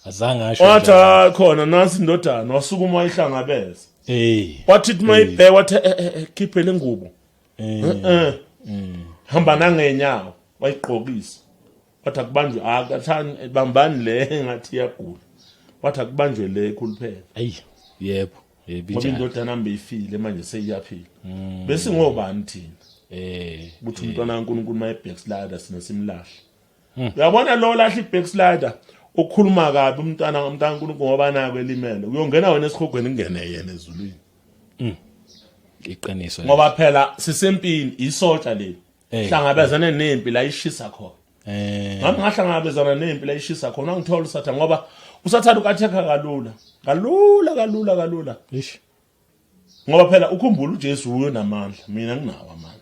azange asho wathi hayi khona nansi indodana wasukuma wayihlangabeza wathi mayibheka wathi khiphe le ngubo Hamba nangenyawo wayigqokisa. Wathi akubanjwe akathani bambani le ngathi iyagula. Wathi akubanjwe le ekhuluphele. Ayi yebo yebo Ngoba indodana yami beyifile manje seyiyaphila. Bese ngobani thina? Ukuthi umntwana kaNkulunkulu maye backslider sina simlahle. Uyabona lo lahla i-backslider ukhuluma kabi umntwana umntana kaNkulunkulu ngoba nako elimele. Uyongena wena esihogweni kungene yena ezulwini. Iqiniso. Ngoba phela sisempini isotsha leli. Hlangabezane nempi la ishisa khona. Ngami ngahlangabezana nempi la ishisa khona ngithola uSathane ngoba uSathane ukathekha kalula. Kalula kalula kalula. Ish. Ngoba phela ukhumbula uJesu uyo namandla, mina nginawo amandla.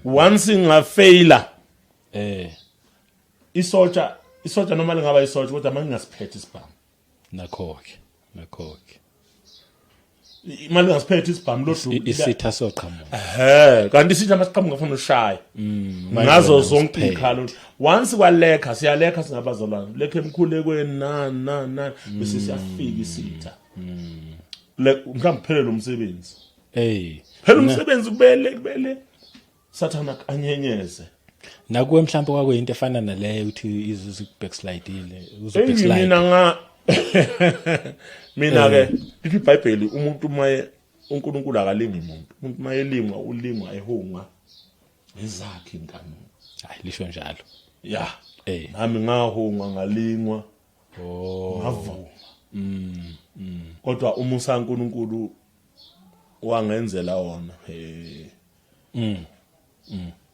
Once ngafeyila isotsha isotsha noma lingaba isotsha kodwa mangingasiphethe isibhamu. Nakho-ke nakho-ke. Imali ngasiphethe isibhamu lodumo. Isitha soqhamuka. Ehhe, kanti isitha masiqhamuka ufuna ushaya. Ngazo zonke izikhalo. Once kwalekha siyalekha singabazalwane. Lekhe emkhulekweni na na na bese siyafika isitha. Le mhlawumbe phele lo msebenzi. Hey. Phela umsebenzi kubele kubele Sathana anyenyeze. Nakuwe mhlawumbe kwakuyinto efana naleyo uthi izuzu backslide-ile uzo backslide. Mina nga mina ke lithi iBhayibheli umuntu maye uNkulunkulu akalingi umuntu. Umuntu mayelingwa ulingwa ehunga ngezakhe inkanuko. Hayi lisho njalo. Ya. Nami ngahungwa ngalingwa. Oh. Ngavuma. Kodwa umusa kaNkulunkulu wangenzela wona.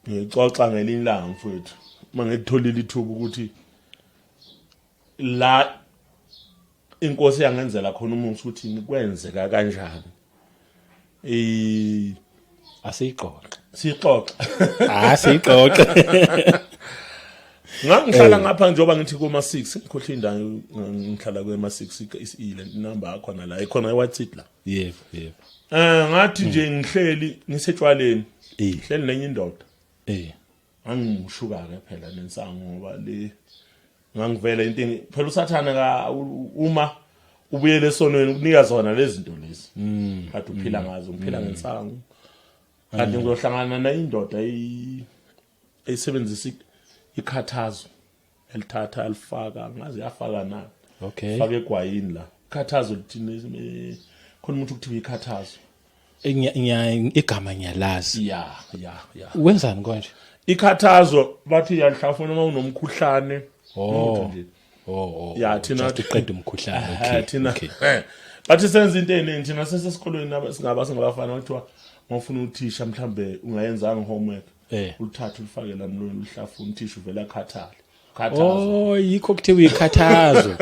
Ngixoxa ngelinye ilanga mfowethu uma ngitholile ithuba ukuthi la inkosi yangenzela khona umusa ukuthi ngikwenzeka kanjani. Asiyixoxe. Sixoxe. Asiyixoxe. Ngangihlala ngapha njengoba ngithi kuma 6 ngikhohle indawo ngihlala kuma 6 isile inamba yakhona la ikhona eWhite City la. Yebo yebo. Ngathi nje ngihleli ngisetshwaleni. Ngihleli nenye indoda. Ngangishuka ke phela nensangu ngoba le ngangivela into phela uSathane ka uma ubuyele esonweni ukunika zona lezi zinto lezi. Kade uphila ngazo ngiphila ngensangu. Kade ngizohlangana nayo indoda eyisebenzisa ikhathazo elithatha alifaka ngaze yafaka na. Okay. Faka egwayini la. Ikhathazo lithini khona umuntu ukuthiwa ikhathazo. Igama ngiyalazi. Ya ya ya. Wenzani konje? Ikhathazo bathi yalihlafuna uma unomkhuhlane. Oh. Oh oh. Ya thina uqeda umkhuhlane. Okay. Thina. Bathi senza into eningi thina sesesikolweni singaba singabafana kuthiwa mawufuna uthisha mhlambe ungayenzanga homework. Ulithathe ulifake la mlonyeni uhlafuna uthisha uvela akhathale. Khathazo. Oh yikho kuthiwa ikhathazo.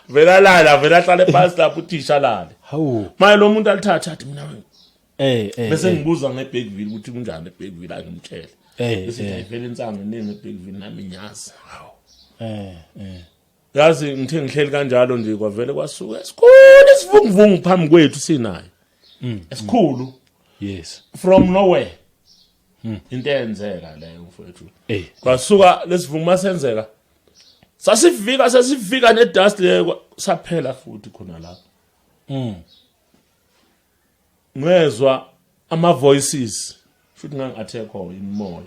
Vela lala vela hlale phansi lapho uthisha lale. Hawu. Maye lo muntu alithatha athi mina Bese ngibuza ngeBergville ukuthi kunjani eBergville angimtshele. Bese ayivele insangu eningi eBergville nami ngiyazi. Hawu. Yazi ngithe ngihleli kanjalo nje kwavele kwasuka esikhulu isivunguvungu phambi kwethu sinayo. Esikhulu. Yes. From nowhere. Into eyenzeka leyo mfowethu. Kwasuka lesivungu masenzeka. Sasifika sasifika nedust leyo saphela futhi khona lapho. Ngezwa ama voices futhi ngangathekho imimoya.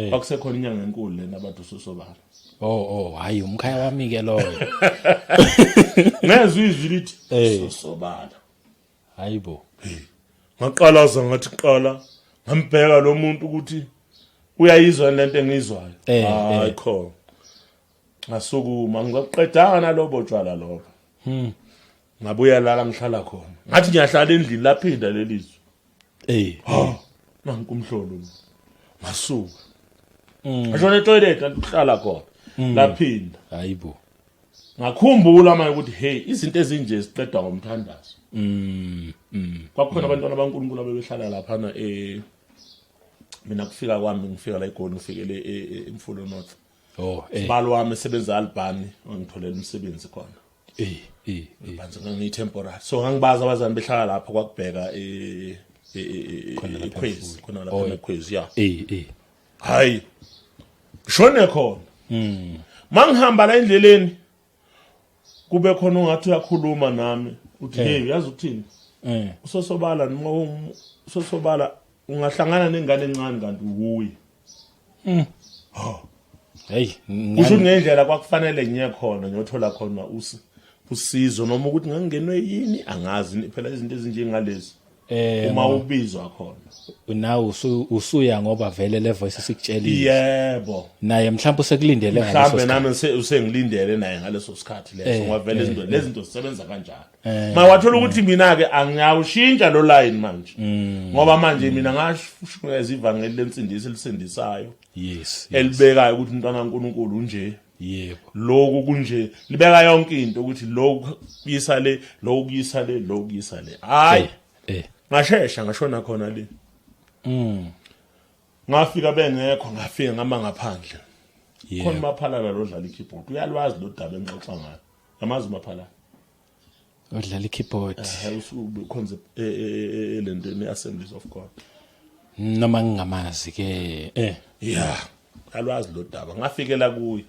Kwakusekhona inyanga enkulu lena abantu usosobala. Oh hayi umkhaya wami ke loyo. Ngezwa izwi lithi sosobala. Hayibo. Ngaqalaza ngathi qala ngambheka lo muntu ukuthi uyayizwa lento engiyizwayo. Hayi khona. Ngasukuma ngaqedanga nalobo tshwala lobo. Ngabuya lala ngihlala khona. Ngathi ngiyahlala endlini laphinda lelizwi. Ha, nanku umhlolo. Ngasuka. Ngashona etoilet ngahlala khona. Laphinda. Hayibo. Ngakhumbula manje ukuthi hey izinto ezinje ziqedwa ngomthandazo. Kwakukhona abantwana baNkulunkulu abebehlala lapha na mina kufika kwami ngifika la eGoli ngifikele eMfulo North. Oh Sibalo wami esebenza Albany wangitholela umsebenzi khona. Phansi ngangiyi temporary. So ngangibaza abazali behlala lapho kwakubheka eKhwezi khona lapha eKhwezi ya. Hayi. Shone khona. Mangihamba la endleleni kube khona ungathi uyakhuluma nami uthi hey uyazi ukuthini? Usosobala noma usosobala ungahlangana nengane encane kanti uwuye. Hey, kusho ngendlela kwakufanele ngiye khona ngiyothola khona usizo noma ukuthi ngangingenwe yini angazi phela izinto ezinjengalezi. Uma ubizwa khona nawe usuya ngoba vele le voice isikutshelile. Yebo. Naye mhlawumbe usekulindele ngaleso sikhathi. Mhlawumbe nami usengilindele naye ngaleso sikhathi leso ngoba vele izinto lezi zinto zisebenza kanjalo. Ma wathola ukuthi mina ke angiyawushintsha lo line manje. Ngoba manje mina ngashumayeza ivangeli lensindiso elisindisayo. Yes. Elibekayo ukuthi umntwana kaNkuluNkulu unje. Yebo. Lokhu kunje libeka yonke into ukuthi lokhu kuyisa le, lokhu kuyisa le, lokhu kuyisa le. Hayi. Ngashesha ngashona khona le. Ngafika bengekho, ngafika ngama ngaphandle. Khona uMaphalala lo dlala i-keyboard. Uyalwazi lo daba engixoxa ngalo. Yamazi uMaphalala. Odlala i-keyboard. Ukhonze elentweni Assemblies of God. Noma ngingamazi ke. Yeah. Uyalwazi lo daba. Ngafikela kuye.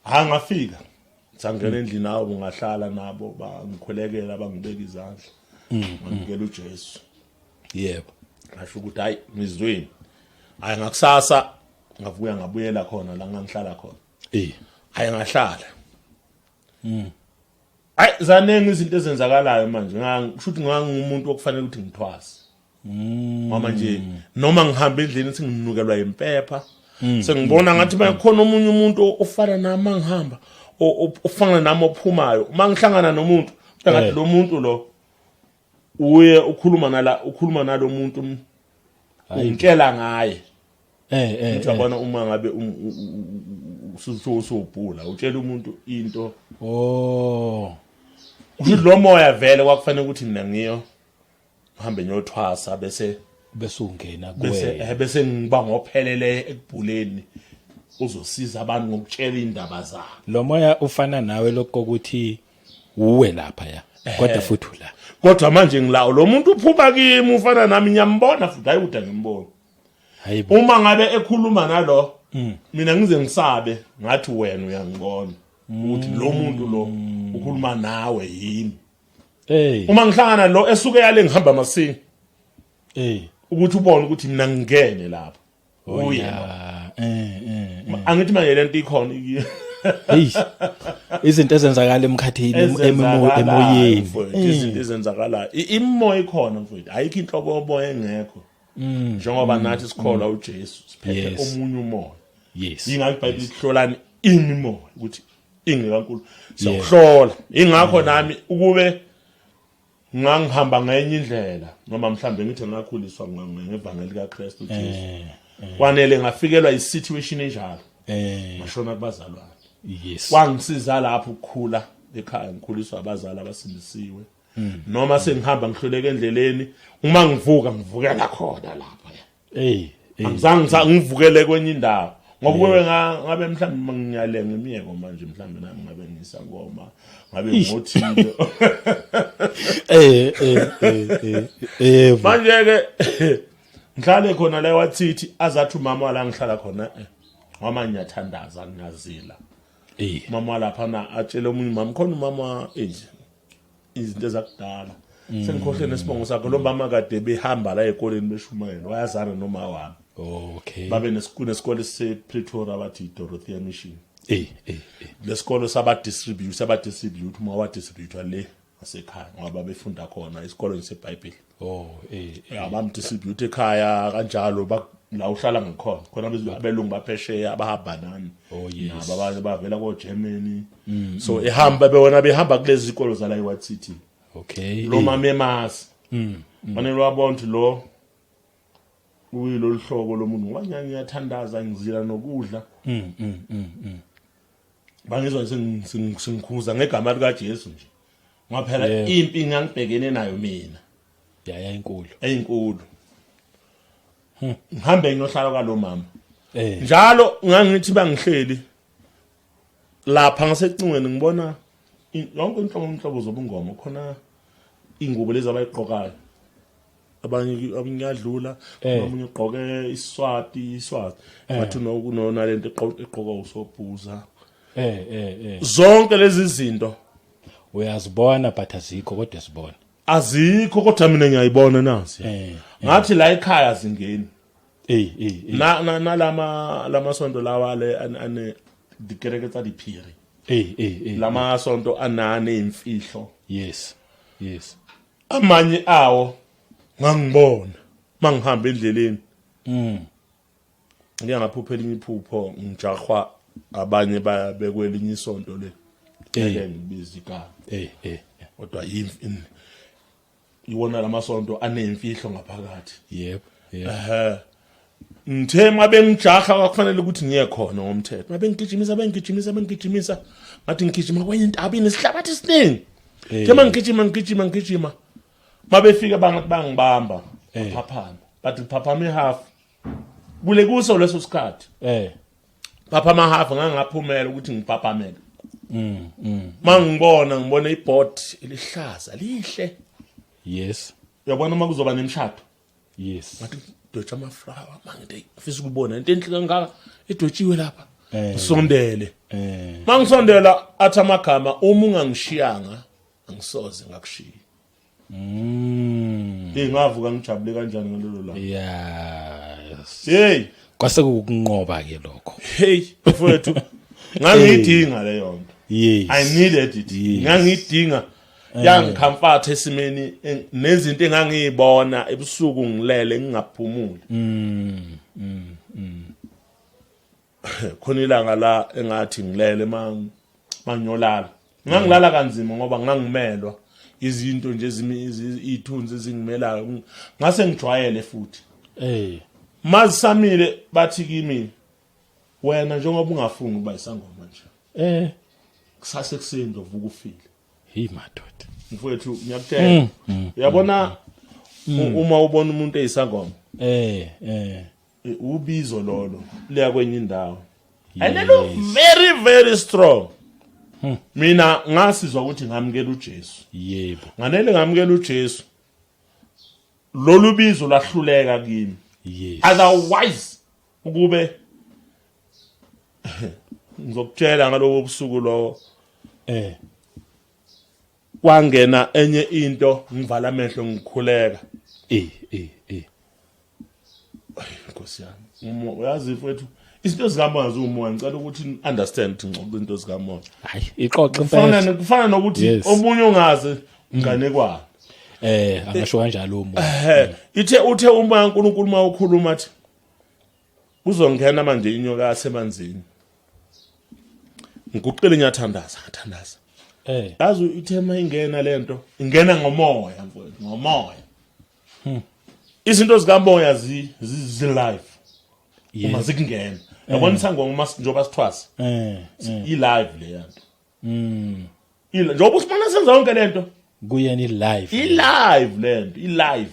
Ha ngafika. Sangena endlini abo ngahlala nabo bangikhulekela bangibeka izandla. Ngamukela uJesu. Yebo. Ngasho ukuthi hayi ngizweni. Hayi ngakusasa ngavuya ngabuyela khona la ngangihlala khona. Hayi ngahlala. Hayi zaningi izinto ezenzakalayo manje. Ngisho ukuthi ngangumuntu okufanele ukuthi ngithwase. Mama nje noma ngihamba endleleni senginukelwa impepha. Sengibona ngathi bakhona omunye umuntu ofana nami ngihamba ofana nami ophumayo. Uma ngihlangana nomuntu ngathi lo muntu lo uye ukhuluma nala ukhuluma nalomuntu ungitshela ngaye. Uthi yabona uma ngabe usubhula utshela umuntu into. Oh. Usho lo moya vele kwakufanele ukuthi mina ngiyo ngihambe ngiyothwasa bese bese ungena kuwe bese ngiba ngophelele ekubhuleni uzosiza abantu ngokutshela indaba zabo. Lo moya ufana nawe lokuthi uwe lapha ya kodwa futhi ula. Kodwa manje ngilawo lo muntu uphuma kimi ufana nami ngiyambona futhi hayi uda ngimbona. Hayibo. Uma ngabe ekhuluma nalo mina ngize ngisabe ngathi wena uyangibona ukuthi lo muntu lo ukhuluma nawe yini. Uma ngihlangana lo esuke yale ngihamba masinya. Ukuthi ubone ukuthi mina ngingene lapha. Uye. Angithi manje lento ikhona. Hey. Izinto ezenzakala emkhathini emoyeni. Izinto ezenzakala. Imoya ikhona mfowethu. Ayikho inhlobo yomoya engekho. Njengoba nathi sikholwa uJesu siphethe omunye umoya. Yes. Ingakho iBhayibheli ihlolani imimoya ukuthi ingekaNkulunkulu. Siyohlola. Ingakho nami ukube ngangihamba ngenye indlela noma mhlambe ngithi ngakhuliswa ngevangeli kaKristu Jesu. Kwanele ngafikelwa isituation enjalo. Ngashona kubazalwane. Yes. Kwangisiza lapho ukukhula ekhaya ngikhuliswa abazali abasindisiwe. Noma sengihamba ngihluleka endleleni uma ngivuka ngivukela khona lapha. Angizange ngivukele kwenye indawo. Ngoba kube ngabe mhlawumbe ngiyalenga imiyeko manje mhlawumbe nami ngabe ngisangoma ngabe ngothile. Manje ke ngihlale khona la wathithi azathi umama la ngihlala khona ngoba ngiyathandaza ngiyazila. Mama lapha na atshele omunye umama khona umama izinto ezakudala. Sengikhohle nesibongo sakhe lo mama kade behamba la ezikoleni beshumayela wayazana noma wami. Okay. Babe nesikole sePretoria bathi Dorothea Mission. Lesikolo saba distribute saba distribute uma wa distribute le ngasekhaya ngoba befunda khona isikole seBhayibheli. Oh Abam distribute ekhaya kanjalo la uhlala ngikhona khona abelungu baphesheya abahamba nani. Oh yes. Nabo abanye bavela ko Germany. So ehamba bewona behamba kulezi zikolo zala eWhite City. Okay. Lo mama emasi. Fanele wabona ukuthi lo uyilolu hlobo lomuntu ngoba ngiyathandaza ngizila nokudla. Bangizwa sengikhuza ngegama lika Jesu nje. Ngoba phela impi ngangibhekene nayo mina. Yaya inkulu. Eyinkulu. Ngihambe ngiyohlala kwalo mama. Njalo ngangithi bangihleli lapha ngasecingweni ngibona yonke inhlobo zobungoma khona ingubo lezi abayigqokayo. Abanye ngiyadlula omunye ugqoke iswati iswati bathi nalento egqoka usobhuza. Zonke lezi zinto Uyazibona but azikho, kodwa sibona. Azikho, kodwa mina ngiyayibona nazi. Ngathi la ekhaya azingeni. Eh eh eh. Na na nalama lamasonto lawa le ane dikereke tsa diphiri. Eh eh eh. Lamasonto anane imfihlo. Yes. Yes. Amanye awo ngangibona mangihamba endleleni. Ngike ngaphupha elinye iphupho, ngijahwa abanye bekwelinye isonto le. Ngeke ngibize igama. Eh eh. Kodwa iwona lamasonto anemfihlo ngaphakathi. Yebo. Yebo. Ehhe. Ngithe mabengijaha kwakufanele ukuthi ngiye khona ngomthetho. Mabengigijimisa, bengigijimisa, bengigijimisa. Ngathi ngigijima kwenye intaba inesihlabathi esiningi. Ngithe mangigijima, ngigijima, ngigijima. Mabefika bangathi bangibamba. Phaphama. Bathi phaphama ihalf. Kule kuso leso sikhathi. Phaphama half, ngangaphumela ukuthi ngiphaphamele. Mangibona ngibona iboard elihlaza lihle. Uyabona uma kuzoba nemishado. Ngathi dwetsha amaflower, mangide ngifisa ukubona into enhle kangaka edwetshiwe lapha. Ngisondele. Mangisondela athi amagama, uma ungangishiyanga angisoze ngakushiya. Hey, ngavuka ngijabule kanjani ngalelo langa. Yes. Hey, Kwase kukunqoba ke lokho. Hey mfowethu, ngangiyidinga leyo nto. I needed it. Ngangiyidinga. Yangicomfort esimeni nezinto engangiyibona ebusuku ngilele ngingaphumuli. Khona ilanga la engathi ngilele mangiyolala. Ngangilala kanzima ngoba ngangimelwa izinto nje izithunzi ezingimelayo. Ngase ngijwayele futhi. Mazisamile bathi kimi, wena njengoba ungafuni ukuba isangoma nje. Kusasa ekuseni uzovuka ufile. Hey madoda. Mfowethu, ngiyakutshela. Uyabona uma ubona umuntu eyisangoma. Ubizo lolo liya kwenye indawo. And it look very very strong. Mina ngasizwa ukuthi ngamukela uJesu. Nganele ngamukela uJesu. Lolu bizo lahluleka kimi. Otherwise ukube ngizokutshela ngalobo busuku lowo. Kwangena enye into, ngivala amehlo ngikhuleka. Ay, Nkosi yami. Uyazi mfowethu, izinto zikamoya ziwumoya. Ngicela ukuthi understand ukuthi ngixoxe into zikamoya. Hayi, ixoxe impela. Kufana nokuthi omunye ungazi nganekwane. Angasho kanjalo umoya. Ithe uthe umoya kaNkulunkulu uma ukhuluma athi kuzongena manje inyoka yasemanzini. Ngiguqile ngiyathandaza, ngathandaza. Yazi ithe mayingena lento, ingena ngomoya mfowethu, ngomoya. Izinto zikamoya zi live. Uma zikungena. Yabona isangoma uma njengoba sithwasa. I live le yanto. Ila njengoba usibona senza yonke lento. Kuyena i live. I live lento, i live.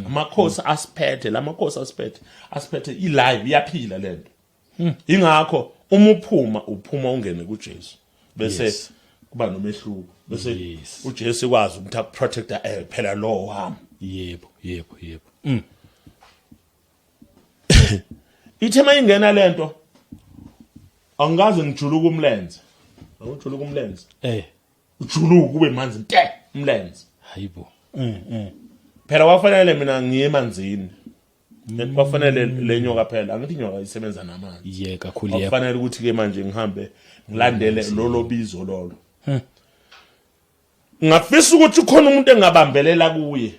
Amakhosi asiphethe, lamakhosi asiphethe, asiphethe i live, iyaphila lento. Ingakho uma uphuma, uphuma ungene kuJesu. Bese kuba nomehluko. Bese uJesu ekwazi ukuthi akuprotecta, phela lo wami. Yebo, yebo, yebo. Ithe mayingena lento angikaze ngijuluke umlenze. Awujuluka umlenze. Ujuluka kube manzi nte umlenze. Hayibo. Phela kwafanele mina ngiye emanzini. Kwafanele le nyoka phela, angithi inyoka isebenza namanzi. Ye kakhulu, yebo. Kwafanele ukuthi ke manje ngihambe ngilandele lolo bizo lolo. Ngafisa ukuthi khona umuntu engabambelela kuye.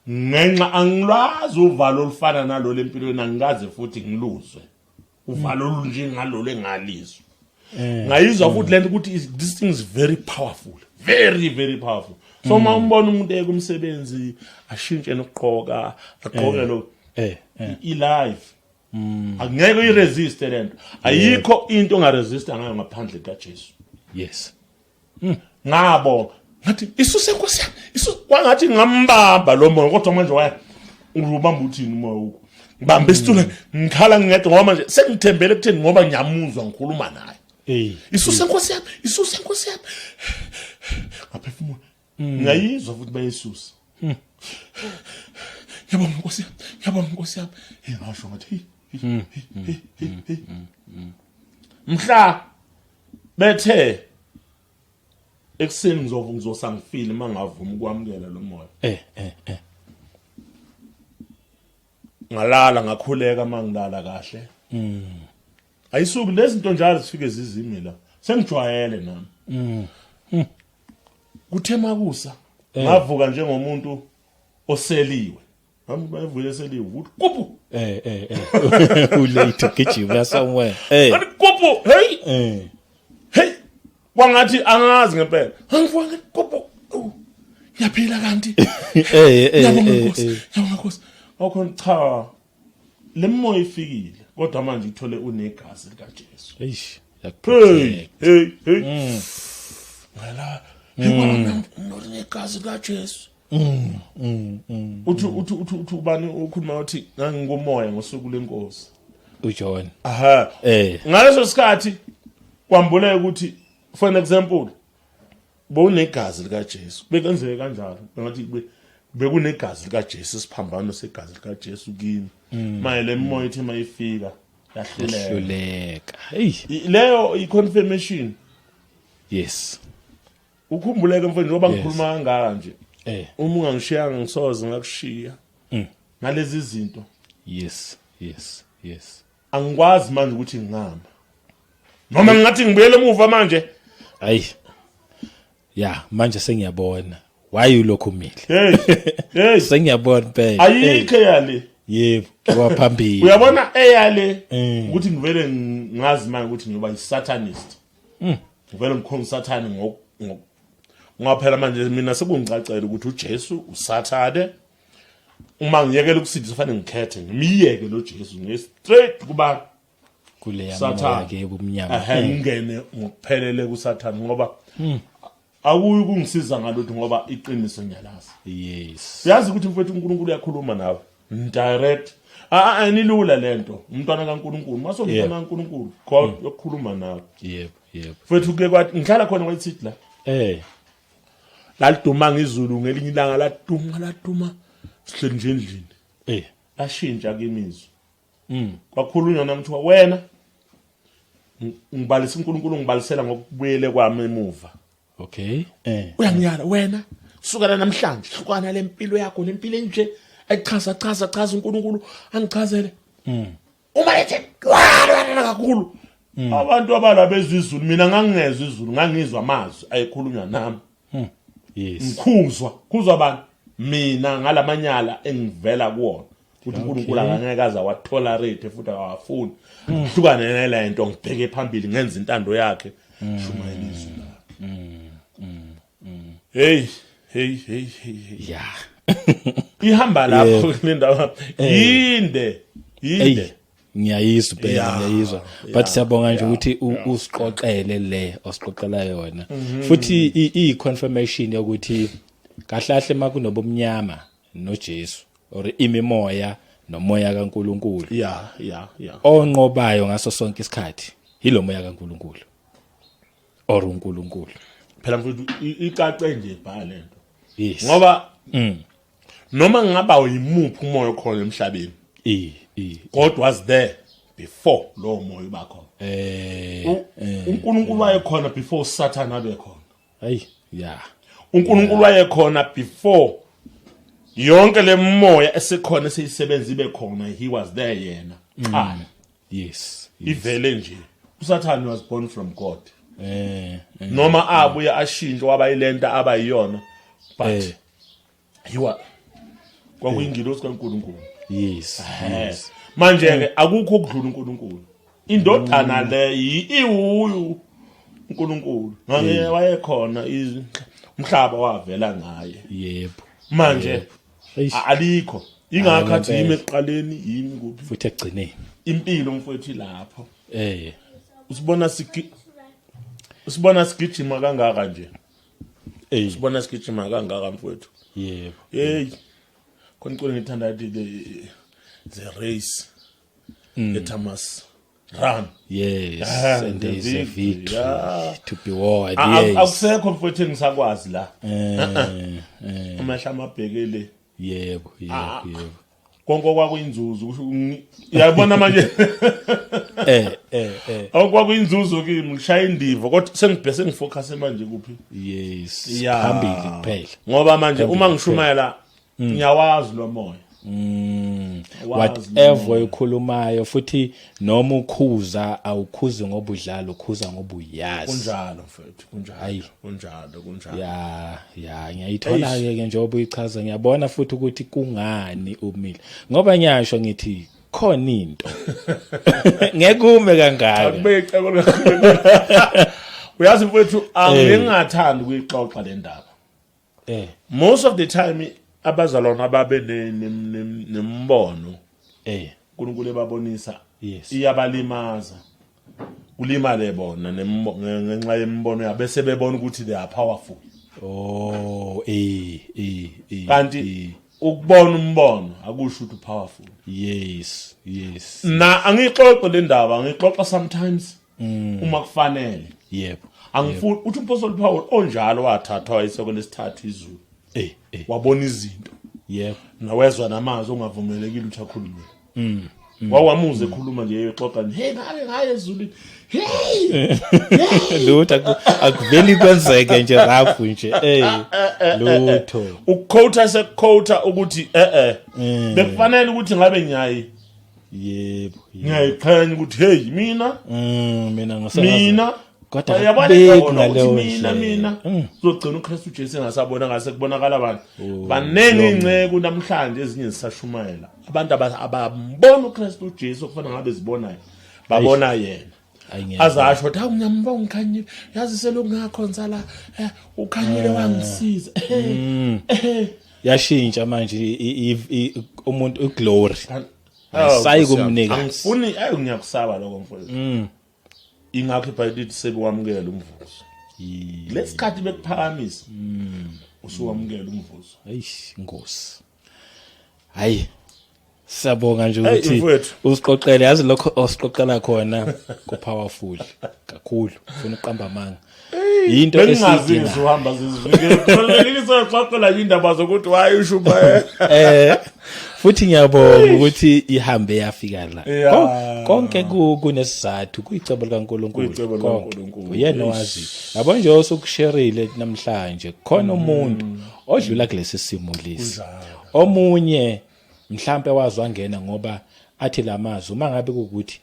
Ngenxa angilwazi uvalo olufana nalolu empilweni, angikaze futhi ngiluzwe. Uvalo olunje ngalolu engalizwa. Ngayizwa futhi lento ukuthi this thing is very powerful, very very powerful. So uma umbona umuntu ekumsebenzi ashintshe nokugqoka, agqoke lo i live. Angeke uyiresist lento. Ayikho into ongaresista ngayo ngaphandle kaJesu. Ngabo ngathi isuse Nkosi yami, isuse, kwangathi ngambamba lo moya, kodwa manje waya ubamba uthini umoya wakho? Ngibambe isitulo ngikhala ngedwa ngoba manje sengithembele ekutheni ngoba ngiyamuzwa ngikhuluma naye. Isuse Nkosi yami, isuse Nkosi yami. Ngaphefumula. Ngiyayizwa futhi bayisusa. Ngiyabonga Nkosi yami, ngiyabonga Nkosi yami. Hey, ngasho ngathi hey, hey, hey, hey, hey. Mhla bethe Ekuseni ngizosangifile uma ngavuma ukwamukela lo moya. Eh eh eh. Ngalala ngakhuleka uma ngilala kahle. Ayisuki lezi zinto njalo zifike zizime la. Sengijwayele nami. Kuthe makusa ngavuka njengomuntu oseliwe. Hamba bayivule seliwe ukuthi kuphu. Eh eh eh. Ulate ugijima somewhere. Eh. Athi kuphu hey. Eh. Hey. Kwangathi angazi ngempela. Angivuka ngithi kuphu. Awu, Ngiyaphila kanti. Eh eh Ngiyabonga eh. Nkosi. Ngiyabonga Nkosi. Awukhona cha. Lemoya ifikile kodwa manje ithole unegazi likaJesu. Eish. Hey, hey, hey. Ngala. Hey, unegazi likaJesu. Uthi uthi uthi uthi ubani ukhuluma uthi ngangingomoya ngosuku lenkosi. uJohn. Aha. Eh. Ngaleso sikhathi kwambuleka ukuthi for an example bowunegazi likaJesu. Bekenzeke kanjalo. Ngathi bekunegazi likaJesu isiphambano segazi likaJesu kimi. Maye lemoya ithi mayifika yahluleka. Hluleka. Hey. Leyo i-confirmation. Yes. Ukhumbuleke mfowethu njengoba Yes. ngikhuluma kangaka nje. Eh. Uma ungangishiyanga ngisoze ngakushiya. Ngalezi zinto Yes. Yes. Yes. angikwazi manje ukuthi ngihamba. Noma ngingathi ngibuyele emuva manje. Ayi. Ya, manje sengiyabona. Why ulokhu umile? Hey. Hey. Sengiyabona phela. Ayikho yale. Yebo, waphambili. Uyabona eyale ukuthi ngivele ngazi manje ukuthi ngiyoba yisatanist. Ngivele ngikhonza uSathane ngoba phela manje mina sekungicacela ukuthi uJesu uSathane. Uma ngiyekela ukusindisa kufanele ngikhethe ngimiyeke lo Jesu ngiye straight kuba kuleya Sathane. moya ke ubumnyama. Ehe ngingene ngokuphelele kuSathane ngoba akuyi kungisiza ngalutho ngoba iqiniso ngiyalazi. Yes. Uyazi ukuthi mfowethu uNkulunkulu uyakhuluma nawe direct. Ah anilula lento umntwana kaNkulunkulu mase umntwana kaNkulunkulu God uyakhuluma nawe. Yebo, yebo. Mfowethu kuke kwathi ngihlala khona kwathi la Eh. laliduma ngizulu ngelinye ilanga laduma laduma sihleli nje endlini Eh. lashintsha kimizwi. Kwakhulunywa nami kuthiwa wena ngibalisa uNkulunkulu ngibalisela ngokubuyele kwami emuva. Okay. Eh. Uyangiyala wena sukela namhlanje hlukana lempilo yakho lempilo enje ayichaza chaza chaza uNkulunkulu angichazele. Uma ethi kakhulu abantu abalabezwe izulu mina ngangingezwe izulu ngangizwa amazwi ayekhulunywa nami. Yes. Ngikhuzwa khuzwa abantu mina ngalamanyala engivela kuwona ukuthi uNkulunkulu akangeke aze awatolerate futhi akawafuni hlukane nale nto ngibheke phambili ngenza intando yakhe shumayela izwi lakhe. Hey hey hey hey hey. Yeah. Ihamba lapho le ndawo yinde Ey, yinde. ngiyayizwa phela Yeah, ngiyayizwa but yeah, siyabonga nje yeah. ukuthi usiqoqele le osiqoqela yona futhi i confirmation yokuthi kahle kahle makunobumnyama noJesu or imimoya nomoya kaNkuluNkulu Yeah. onqobayo ngaso sonke isikhathi yilo moya kaNkuluNkulu or uNkulunkulu. Phela mfowethu icace nje bhala lento. Yes. Ngoba noma ngingaba yimuphi umoya okhona emhlabeni i i God was there before lowo moya uba khona. uNkulunkulu wayekhona before Satan abe khona. Hey, yeah. uNkulunkulu wayekhona before yonke lemoya esekhona esiyisebenza ibe khona he was there yena. Cha Yes. ivele nje. uSathane was born from God. Eh Noma abuye ashintshe waba yilento abayiyona but he was kwakuyingilosi kaNkulunkulu. Yes. Yes. Manje ke akukho ukudlula uNkulunkulu. Indodana le iwuyu uNkulunkulu. Ngake wayekhona umhlaba wavela ngaye. Yebo. Manje Eish. alikho. Ingakho athi Ngempela. yimi ekuqaleni yimi kuphi. Futhi ekugcineni. Impilo mfowethu lapho. Eh. Usibona sigijima kangaka nje. Eh. Usibona sigijima kangaka mfowethu. Yebo. Hey. Khona iculo ngithanda lithi the race. Let us run. Yes, Ah, and the there is a victory, victory yeah. to be won. Yes. Akusekho mfowethu engisakwazi la. Eh, Amehla amabhekele. yebo, yebo, yebo. Konke okwakuyinzuzo kusho uyabona manje. Eh eh eh. Okwakuyinzuzo kimi ngishaya indiva, kodwa sengibhese ngifocus manje kuphi? Yes. Phambili kuphela. Ngoba manje uma ngishumayela ngiyawazi lo moya. Whatever ukhulumayo futhi noma ukhuza, awukhuzi ngoba udlala, ukhuza ngoba uyazi. Kunjalo mfethu, kunjalo. Kunjalo, kunjalo. Ya ya, ngiyayithola ke ke njengoba uyichaza, ngiyabona futhi ukuthi kungani umile. Ngoba ngiyasho ngithi khona into. Ngeke ume kangaka. Akubeke icebo likaNkulunkulu. Uyazi mfethu, angingathandi ukuyixoxa le ndaba. Most of the time abazalwane ababe nembono uNkulunkulu ebabonisa iyabalimaza, kulimale bona ngenxa yemibono yabo, bese bebona ukuthi they are powerful. Oh, eh eh eh. Kanti ukubona umbono akusho ukuthi powerful. Yes. Na angixoxe le ndaba, ngixoxa sometimes uma kufanele. Angifuni uthi uMpostoli Paul onjalo wathathwa isoko lesithathu izulu. Wabona izinto. Nawezwa namazwi ongavumelekile ukuthi akhulume. Wawamuze ekhuluma nje exoxa nje, hey ngabe ngaye ezulwini. Hey! Lutho akuveli kwenzeke nje rough nje. Lutho. Ukuquota sekuquota ukuthi Bekufanele ukuthi ngabe ngiyayi. Yebo. Ngiyayiqhenya ukuthi hey mina. Mina ngisengazi. Mina. Kodwa Uyabona akubeki ukuthi ngaleyo mina, ndlela. mina. Uzogcina uKristu Jesu engasabona ngase kubonakala abantu. Oh, Baningi yonke. inceku namhlanje ezinye zisashumayela. Abantu abambona uKristu Jesu kufana ngabe zibonayo. Babona yena. Ayi, ngiyabona. Azasho ukuthi hawu ngiyambonga uKhanyile. Yazi selokhu ngakhonza la, uKhanyile wangisiza. Yashintsha manje umuntu uglory. Ayisayi Nkosi yami. kumnika. Angifuni, ayi ngiyakusaba lokho mfowethu. Ingakho iBhayibheli lithi sebuwamukela umvuzo. Lesikhathi bekuphakamisa. Usuwamukela umvuzo. Eish, Nkosi. Hayi. Siyabonga nje Hey, ukuthi mfowethu. usiqoqele, yazi lokho osiqoqela khona ku powerful kakhulu. Ufuna uqamba amanga. Into Bengingazi esiyidinga. ngizohamba zizivikele. Kubalulekile soxoxela indaba zokuthi why ushumayela. Futhi ngiyabonga ukuthi ihambe yafika la. Yeah. Konke kunesizathu, kuyicebo likaNkulunkulu. Kuyicebo Konke. likaNkulunkulu. Uyena Eish. owazi. Yabo nje osukusherile namhlanje, khona umuntu odlula kulesi simo lesi. Kunjalo. Omunye mhlambe wazi wangena ngoba athi lamazwi uma ngabe kukuthi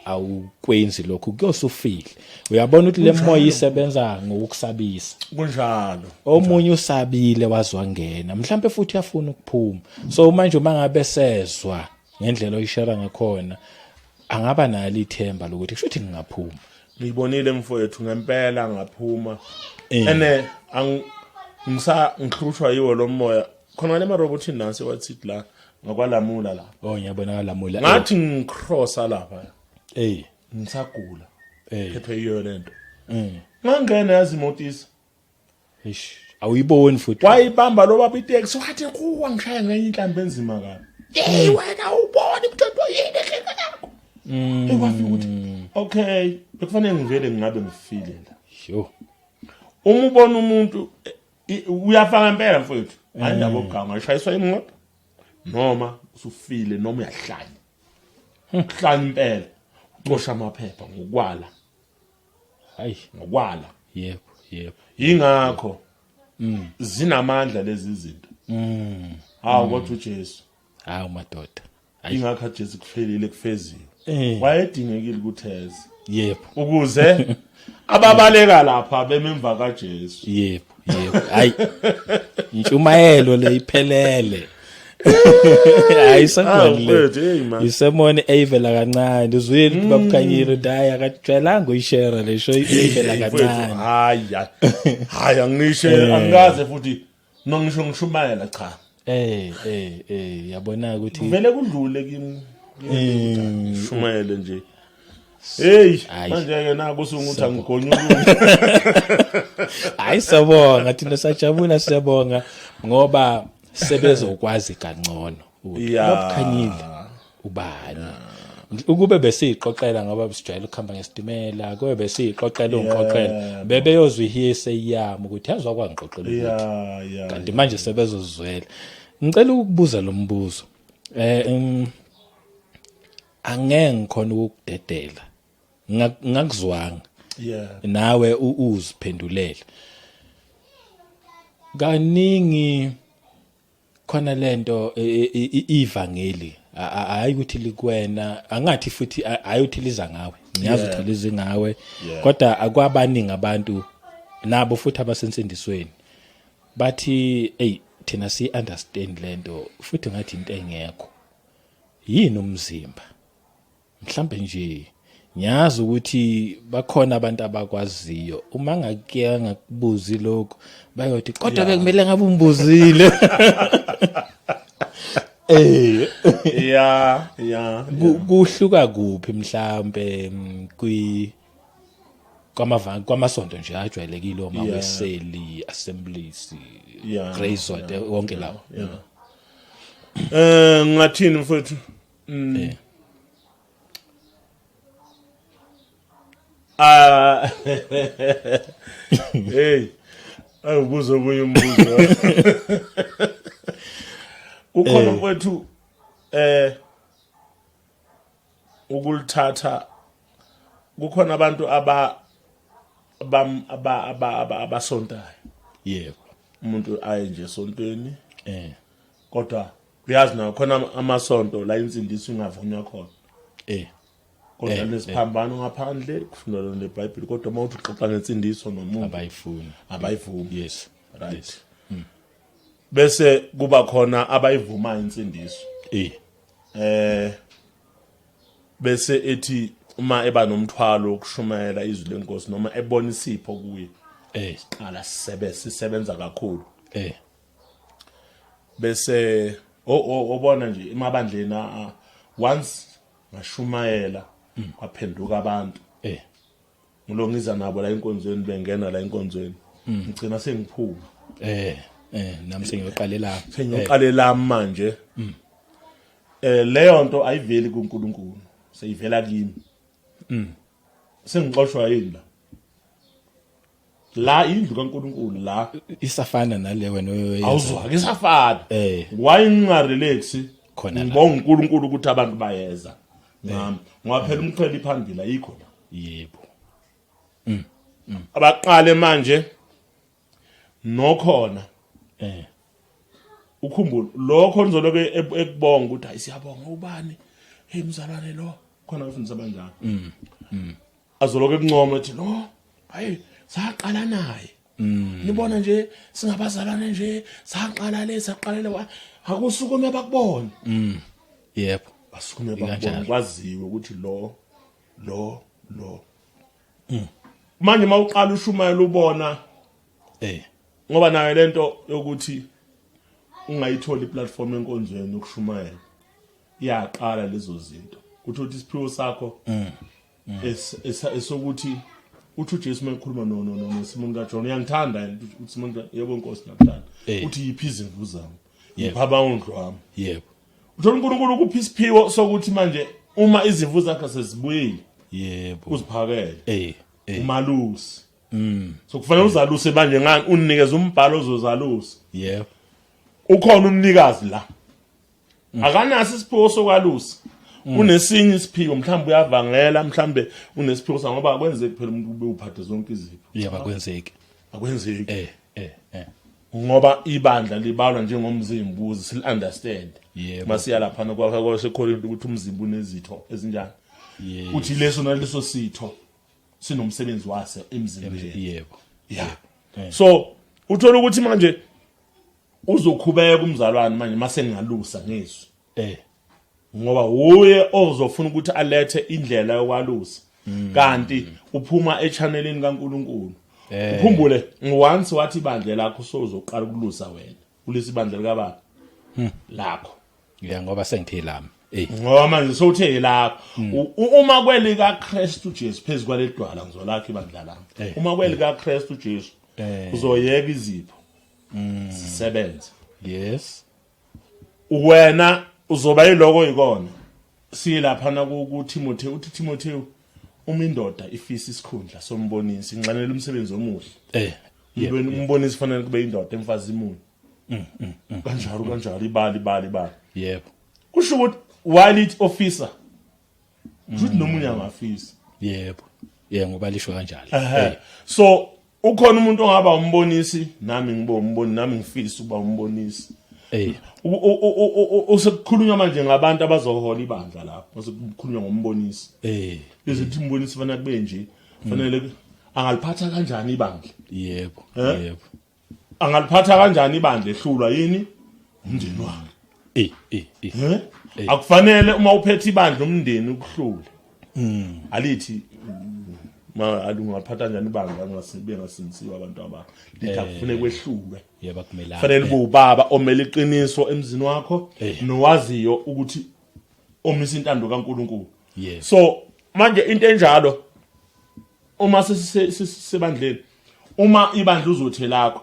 awukwenzi lokhu kuyosufile. Uyabona ukuthi le moya isebenza ngokusabisa. Kunjalo. Omunye usabile wazwangena, mhlambe futhi uyafuna ukuphuma. So manje uma ngabe sezwa ngendlela oyishare ngakhona, angaba nalo ithemba lokuthi kusho ukuthi ngingaphuma. Ngibonile mfowethu ngempela ngaphuma. Eh. Ene ngisa ngihlushwa yiwo lo moya. Khona le marobotini nasi wathi la ngakwalamula la. Oh, ngiyabona lamula. Ngathi ngicrossa lapha. Ngisagula. Phephe yiyo lento. Ngangena yazi imotisa. Eish, awuyiboni futhi. Wayibamba lo baba itaxi wathi kuwa ngishaya ngenye inhlambi enzima kabi. Hey wena ubona umthetho yini inkinga yakho? Hey wafika ukuthi okay, bekufanele ngivele ngingabe ngifile la. Yo. Uma ubona umuntu uyafaka impela mfowethu. Hayi indaba oganga ushayiswa imoto noma usufile noma uyahlanya. Uhlanya impela. Ucosha amaphepha ngokwala. Hayi, ngokwala. Yebo, yebo. Ingakho zinamandla lezi zinto. Hawu kodwa uJesu. Hawu madoda. Hayi. Ingakho uJesu kufelile kufeziwe. Wayedingekile ukuthi eze. Yebo. Ukuze ababaleka lapha bememva kaJesu. Yebo, yebo. Hayi. Intshumayelo le iphelele. Hayi Hawu, le. mfethu, hey, man. Isemoni eyivela kancane. Uzwile ukuthi babukhanyile ukuthi hayi akajwayelanga uyishare le show ivela Mfethu, kancane. Hayi, hayi. Hayi angishe angikaze futhi nongisho ngishumayela cha. Yabona ukuthi Vele kudlule kimi. Shumayele nje. Hey, Hayi. manje ke naku usunguthi angigonyuluki. Hayi siyabonga thina, sajabula, siyabonga ngoba sebezokwazi kangcono ukuthi babukhanyile ubani. Ukube besiyixoxela ngoba sijwayele ukuhamba ngesitimela, kube besiyixoxela ungixoxela, bebeyozwa ihearsay yami ukuthi yazi wakwangixoxela ukuthi. Yeah, yeah. Kanti manje sebezozwela. Ngicela ukubuza lo mbuzo. Angeke ngikhona ukukudedela ngakuzwanga. Nawe uziphendulele. Kaningi khona lento ivangeli hayi ukuthi likwena, angathi futhi hayi ukuthi liza ngawe, ngiyazi ukuthi liza ngawe, kodwa akwabaningi abantu nabo futhi abasensindisweni bathi hey, thina si understand lento futhi ngathi into engekho. Yini umzimba? Mhlambe nje ngiyazi ukuthi bakhona abantu abakwaziyo, uma ngakuyeka ngakubuzi lokho bayothi kodwa bekumele ngabe umbuzile. Yeah. Kuhluka kuphi mhlambe kwi kwamava kwamasonto nje ajwayelekile, omaweseli, Assemblies, Grace, wonke lawo? Yeah. Ngathini mfowethu? Ah. Hey. Awubuzo omunye umbuzo. Kukhona mfowethu ukulithatha, kukhona abantu aba abam aba aba abasontayo. Umuntu aye nje esontweni. Kodwa uyazi na khona amasonto la insindiso ingavunywa khona. Kodwa lesiphambano ngaphandle kufundwa neBhayibheli, kodwa uma uthi uxoxa ngensindiso nomuntu abayifuni. Abayivumi. Right. Bese kuba khona abayivumayo insindiso. Bese ethi uma eba nomthwalo wokushumayela izwi lenkosi noma ebona isipho kuye, siqala sisebenza kakhulu. Bese obona nje emabandleni, once ngashumayela kwaphenduka abantu, ngilongiza nabo la enkonzweni, bengena la enkonzweni, ngigcina sengiphuma. Nami sengiyoqalela. Sengiyoqalela manje. Leyo nto ayiveli kuNkulunkulu, seyivela kimi. Sengixoshwa yini la? La indlu kaNkulunkulu la. Isafana nale wena oyenza. Awuzwa ke, isafana. Why ngingarelax? Khona la. Ngibonga uNkulunkulu ukuthi abantu bayeza ngami, ngoba phela umqhele iphambili ayikho la. Abaqale manje nokhona. Ukhumbule lokho nizoloke ekubonga ukuthi hayi, siyabonga ubani, hey mzalwane lo khona ufundisa abanjani. Azoloke ekuncoma ethi lo, hayi, saqala naye. Nibona nje singabazalwane nje, saqala le, saqala le, akusukume bakubone. Basukume bakubone, Ikanjalo. kwaziwe ukuthi lo lo lo. Manje mawuqala ushumayela ubona ngoba nayo lento yokuthi ungayithola iplatform enkonzweni yokushumayela, iyaqala lezo zinto kuthi uthi isiphiwo sakho esokuthi uthi uJesu mayekhuluma no no no noSimon kaJohn, uyangithanda yena? Uthi Simon, yebo Nkosi, ngiyakuthanda. Uthi yiphi izimvu zami, yiphi abawundlu wami. Uthola uNkulunkulu ukuphi isiphiwo sokuthi manje uma izimvu zakhe sezibuyile, uziphakele. Umalusi. So kufanele uzaluse manje, ngani unikeza umbhalo ozozalusa. Ukhona umnikazi la. Akanaso isiphiwo sokwalusa. Unesinye isiphiwo, mhlawumbe uyavangela, mhlawumbe unesiphiwo sa, ngoba akwenzeki phela umuntu ube uphathe zonke izipho. Yebo, akwenzeki. Akwenzeki. eh eh eh Ngoba ibandla libalwa njengomzimba ukuze sil understand. Masiya lapha kwakhe kwaseKorinto ukuthi umzimba unezitho ezinjani. Uthi leso naleso sitho sinomsebenzi waso emzimbeni. Yeah. So uthola ukuthi manje uzokhubeka umzalwane manje mase ngingalusa ngezwi. Ngoba uye ozofuna ukuthi alethe indlela yokwalusa. Kanti uphuma echannelini kaNkuluNkulu. Ukhumbule once wathi ibandla lakho, sozoqala ukulusa wena. Ulisa ibandla likababa. Lakho. Yeah, ngoba sengithe lami. Ngoba manje sowuthe lakho. Uma kweli kaKristu Jesu, phezu kwaledwala ngizolakha ibandla lami. Uma kweli kaKristu Jesu, uzoyeka izipho zisebenze. Wena uzoba yiloko yikona. Silapha na ku Timothy, uthi Timothy, uma indoda ifisa isikhundla sombonisi, inxanela umsebenzi omuhle. Umbonisi fanele kube indoda emfazi imunye. Kanjalo kanjalo, ibali ibali ibali. Kusho ukuthi while it officer, kusho ukuthi nomunye angafisa. Yebo, yebo, ngoba lisho kanjalo. So ukhona umuntu ongaba umbonisi, nami ngibe umboni, nami ngifisa ukuba umbonisi. Usekukhulunywa manje ngabantu abazohola ibandla lapho, osekukhulunywa ngombonisi. Izithi umbonisi fanele kube nje, fanele angaliphatha kanjani ibandla? Yebo. Yebo. Angaliphatha kanjani ibandla ehlulwa yini umndeni wakhe? Eh eh eh. Akufanele uma uphethe ibandla umndeni ukuhlule. Alithi ma alungaphatha kanjani ibandla angasibe ngasinisiwe abantu abakho. Lithi akufuneka kwehlulwe. Yebo, akumelanga. Fanele ube ubaba omele iqiniso emzini wakho nowaziyo ukuthi omisa intando kaNkuluNkulu. So manje into enjalo uma sesisebandleni, uma ibandla uzothi lakho,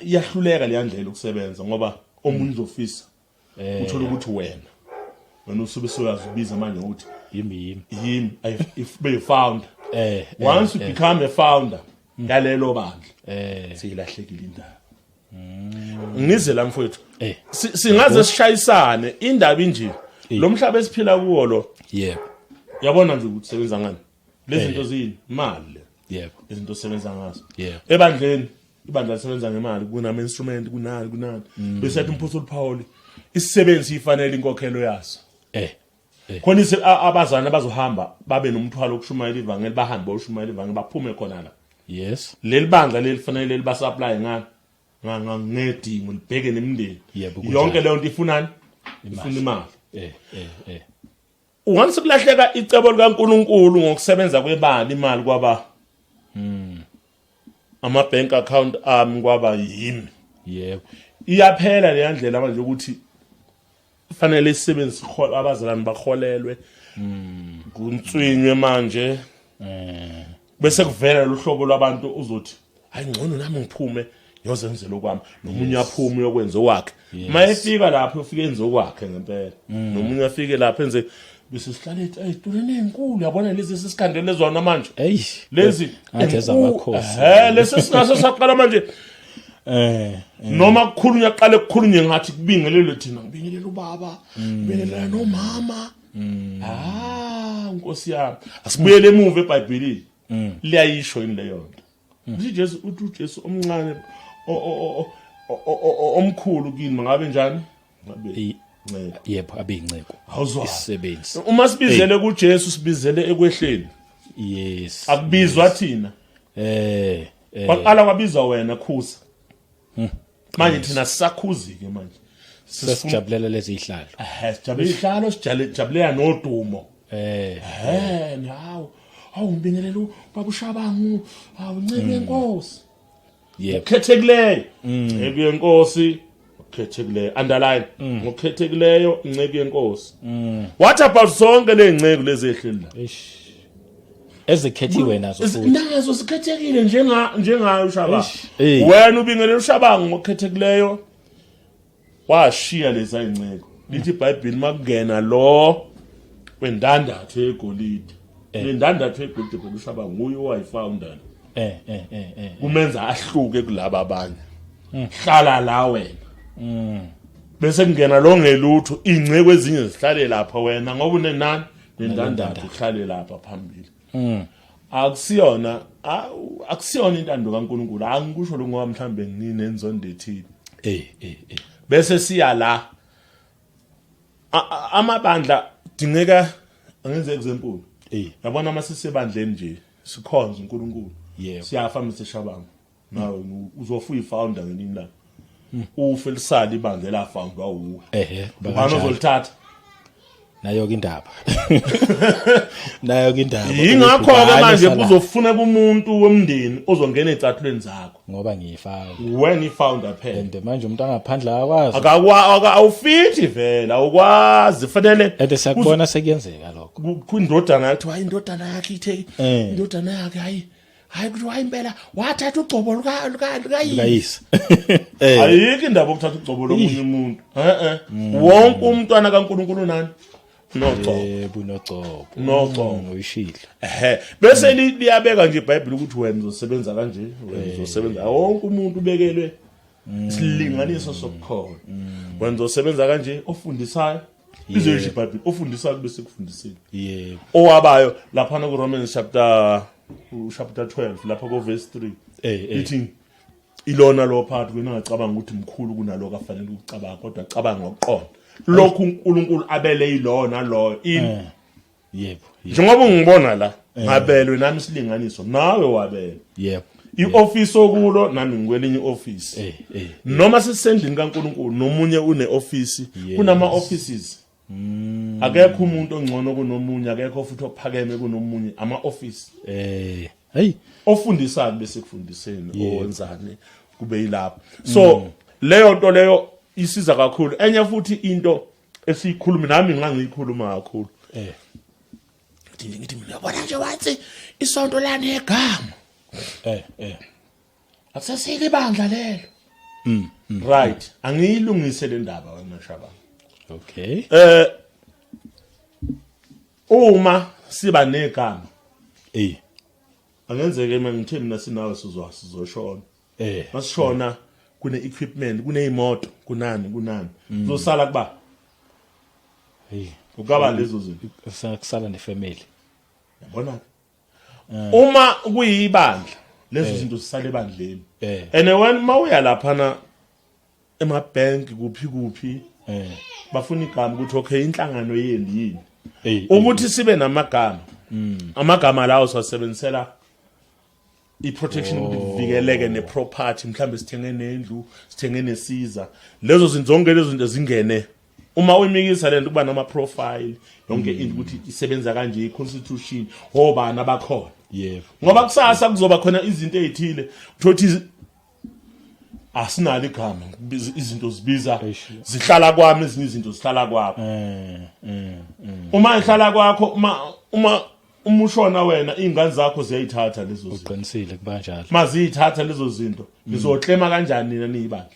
iyahluleka leya ndlela ukusebenza, ngoba omunye uzofisa uthola ukuthi wena usube soyazibiza manje ukuthi yimi yimi yimi if be founder. Once you become a founder yalelo bandla, seyilahlekile indaba. Ngize la mfowethu, singaze sishayisane indaba inje, lo mhlaba esiphila kuwo lo. Yabona nje ukuthi sebenza ngani lezi zinto, ziyini imali le. Izinto osebenza ngazo ebandleni, ibandla lisebenza ngemali, kunama instrument, kunani kunani. Bese yathi umpostoli Paul, isisebenzi ifanele inkokhelo yaso. Khona abazalwane abazohamba babe nomthwalo wokushumayela ivangeli, bahambe bayoshumayela ivangeli, baphume khona la. Leli bandla leli fanele leli basupply ngani ngedingo libheke nemindeni. Yonke leyo nto ifunani? Ifuna imali. eh eh eh Once kulahleka icebo likaNkuluNkulu ngokusebenza kwebali, imali kwaba ama bank account ami, kwaba yimi. Iyaphela leya ndlela manje ukuthi fanele isisebenzi sikhole, abazalwane baholelwe, kunswinywe manje, bese kuvela lo hlobo lwabantu uzothi, hayi, ngcono nami ngiphume ngiyozenzela okwami, nomunye aphume uyokwenza okwakhe. Mayefika lapho ufike enze okwakhe ngempela, nomunye afike lapho enze, bese sihlale ezitulweni ey'nkulu, yabona lezi sesikhandele zona manje. Hey. Lezi ngathi ezamakhosi. Lesi singase saqala manje. Noma kukhulunywa, aqale kukhulunywe ngathi kubingelelwe thina, ngibingelela ubaba, ngibingelela nomama. Ah, Nkosi yami, asibuyele emuva eBhayibhelini, liyayisho yini leyo nto? Uthi Jesu, uthi uJesu, omncane omkhulu kini mangabe njani? Ngabe inceke. Yebo, abe inceko. Awuzwa. Isisebenzi. Uma sibizele kuJesu, sibizele ekwehleni. Akubizwa thina. Kwaqala kwabizwa wena, khuza. Manje thina sisakhuzi ke manje. Sesijabulela lezi ihlalo. Sijabulela ihlalo, sijabulela nodumo. Hawu. Hawu, ngibingelela ubaba uShabangu, hawu, inceke yenkosi. Ukhethekileyo. Inceke yenkosi. Ukhethekileyo. Underline. Ngokhethekileyo, inceke yenkosi. What about sonke le nceke lezi ehleli la? Eish. Ezikhethiwe nazo futhi. Nazo zikhethekile njengayo uShabangu. Wena ubingelela uShabangu ngokhethekileyo. Washiya leza inceko. Lithi iBhayibheli makungena lo wendandatho yegolide. Le ndandatho yegolide phela uShabangu nguye owayifounder. Kumenza ahluke kulaba abanye. Hlala la wena. Bese kungena lo ngelutho, inceko ezinye zihlale lapha, wena ngoba unenani nendandatho uhlale lapha phambili. Akusiyona intando kaNkuluNkulu. Angikusho lo ngoba mhlambe nginenzondo ethile. Bese siya la, amabandla dingeka angenze example. Yabona uma sisebandleni nje sikhonza uNkulunkulu, siyafa Mr Shabangu, nawe uzofa uyifounder ngelinye ilanga, ufe lisale ibandla elafoundwa wuwe. Ubani ozolithatha? Nayo ke indaba, nayo ke indaba. Yingakho ke manje kuzofuneka umuntu womndeni ozongena ezicathulweni zakho. Ngoba ngiyifounder. Wena ifounder phela. And manje umuntu angaphandle akwazi. Awufithi vele, awukwazi, fanele. And siyakubona sekuyenzeka lokho. Kwindodana yakhe, hayi, indodana yakhe ithe, indodana yakhe, hayi hayi, kuthiwa hayi impela wathatha ugcobo luka luka lukayise. Ayikho indaba yokuthatha ugcobo lomunye umuntu. Wonke umntwana kaNkuluNkulu nani nogcobo. Yebo, nogcobo. Nogcobo. Uyishilo. Bese liyabeka nje iBhayibheli ukuthi wena uzosebenza kanje, wena uzosebenza, wonke umuntu ubekelwe. Isilinganiso sokukholwa. Wenza osebenza kanje, ofundisayo izoyisho iBhayibheli, ofundisayo kube sekufundiseni. Owabayo laphana ku Romans chapter 12 lapha ko verse 3 ithi ilona lo part wena ungacabanga ukuthi mkhulu kunaloko afanele ukucabanga, kodwa cabanga ngokuqonda lokhu uNkulunkulu abele yilona loyo ini. Yebo. Njengoba ungibona la, ngabelwe nami isilinganiso, nawe wabelwe. I-office okulo nami ngikwelinye i-office. Noma sisendlini kaNkulunkulu nomunye une-office, kunama offices. Akekho umuntu ongcono kunomunye, akekho futhi ophakeme kunomunye, ama office. Hey, ofundisayo bese kufundiseni, owenzani kube yilapho. So leyo nto leyo isiza kakhulu. Enye futhi into esiyikhuluma nami ngangiyikhuluma kakhulu. Ngithi mina yabona nje wathi isonto lani egama. Akusasile ibandla lelo. Right, angiyilungise le ndaba wena Shabana. Okay. Uma siba negama. Angenzeke mina ngithe mina sinawe sizoshona. Masishona kune equipment, kunezimoto, kunani kunani. Uzosala kuba. Hey, ukaba lezo zinto. Kusala nefamily. Yabona? Uma kuyibandla lezo zinto zisale ebandleni. And when mawuya lapha na ema bank kuphi kuphi, bafuna igama ukuthi okay inhlangano yenu yini. Ukuthi sibe namagama. Amagama lawo siwasebenzisela i-protection ukuthi kuvikeleke ne-property, mhlambe sithenge nendlu, sithenge nesiza, lezo zinto zonke lezo zinto zingene. Uma uyimikisa lento kuba nama profile yonke into ukuthi isebenza kanje, i-constitution, obani abakhona. Ngoba kusasa kuzoba khona izinto ezithile uthothi asinalo igama, izinto zibiza zihlala kwami, ezinye izinto zihlala kwakho. Uma ihlala kwakho, uma umushona wena, izingane zakho ziyayithatha lezo zinto. Uqinisile, kubanjalo. Maziyithatha lezo zinto, nizoklema kanjani nina niyibandla?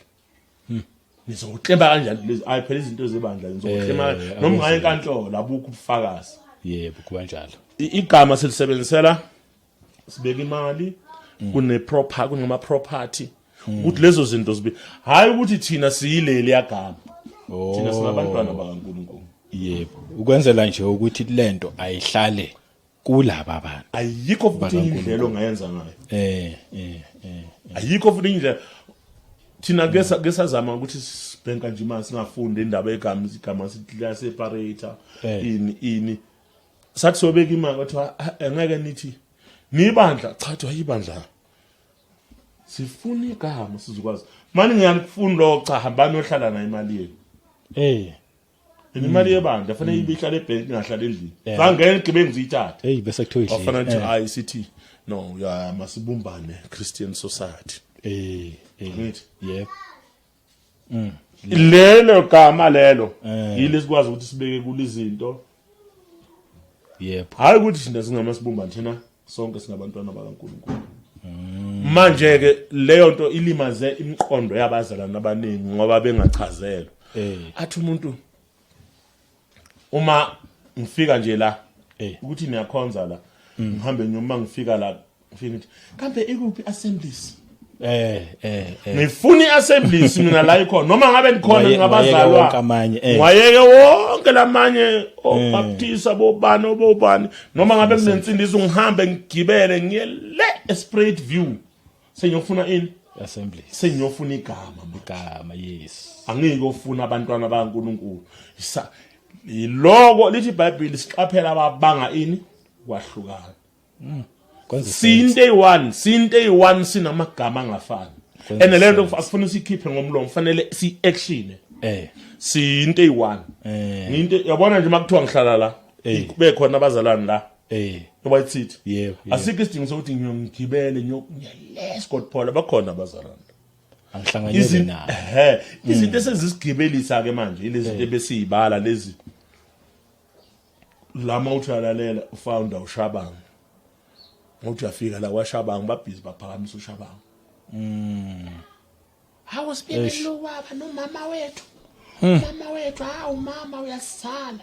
Nizoklema kanjani lezi? Ayi phela izinto zebandla nizoklema noma ngaye enkantolo abukho ubufakazi. Yebo, kubanjalo. Igama silisebenzisela sibeka imali, kune proper, kunama property, ukuthi lezo zinto zibe, hayi ukuthi thina siyileli yagama. Thina singabantwana bakaNkulunkulu. Yebo, ukwenzela nje ukuthi lento ayihlale kulaba abantu. Ayikho futhi indlela ongayenza ngayo. Ayikho futhi indlela. Thina ke sazama ukuthi sibhenka nje imali, singafundi indaba yegama, igama sithi liya separator ini ini. Sathi sobeka imali kwathiwa angeke nithi nibandla, cha thiwa ibandla. Sifuna igama sizokwazi. Manje ngiyakufuna lokho, cha hambani ohlala nayo imali yenu. Imali yebandla fanele ibe ihlale ebhenki, ingahlali endlini. Zangena igebengu ziyithathe. Hey, bese kuthiwa idlile. Wafana nje hayi sithi no, ya masibumbane Christian Society. Ngithi. Yebo. Lelo gama lelo yile sikwazi ukuthi sibeke kulizinto. Yebo. Hayi ukuthi thina singamasibumbane, thina sonke singabantwana bakaNkulunkulu. Manje ke leyo nto ilimaze imiqondo yabazalwane abaningi ngoba bengachazelwa. Athi umuntu uma ngifika nje la ukuthi niyakhonza la, ngihambe noma ngifika la ngifike ngithi kambe ikuphi assemblies? Ngifuna iassemblies mina la ikhona, noma ngabe nikhona ngabazalwa wonke amanye, Ngwayeke wonke lamanye obaptisa bobani obobani, noma ngabe kunensindiso ngihambe ngigibele ngiye le eSpruit View sengiyofuna ini? Assemblies. Sengiyofuna igama manje. Igama, yes. Angeke ufuna abantwana bakaNkulunkulu. Yiloko lithi iBhayibheli, siqaphela ababanga ini? Kwahlukana. Kwenza Sinto eyi-one, sinto eyi-one, sinamagama angafani. Kwenza And le nto sense. asifuni siyikhiphe ngomlomo, fanele si-action. Sinto eyi-one. Nginte yabona nje makuthiwa ngihlala la, kube khona abazalwane la. White City. Yebo, yebo. Asikho isidingo sokuthi ngiyongigibele ngiyele Scott Paul, bakhona abazalwane. Angihlanganyele nabo. Izinto esezisigibelisa ke manje ilezi zinto ebesiyibala lezi. Lama uthi uyalalela ufounder uShabangu. Ngokuthi uyafika la kwaShabangu babhizi baphakamisa uShabangu. Hawu sibingelele ubaba nomama wethu. Mama wethu, hawu mama uyasala.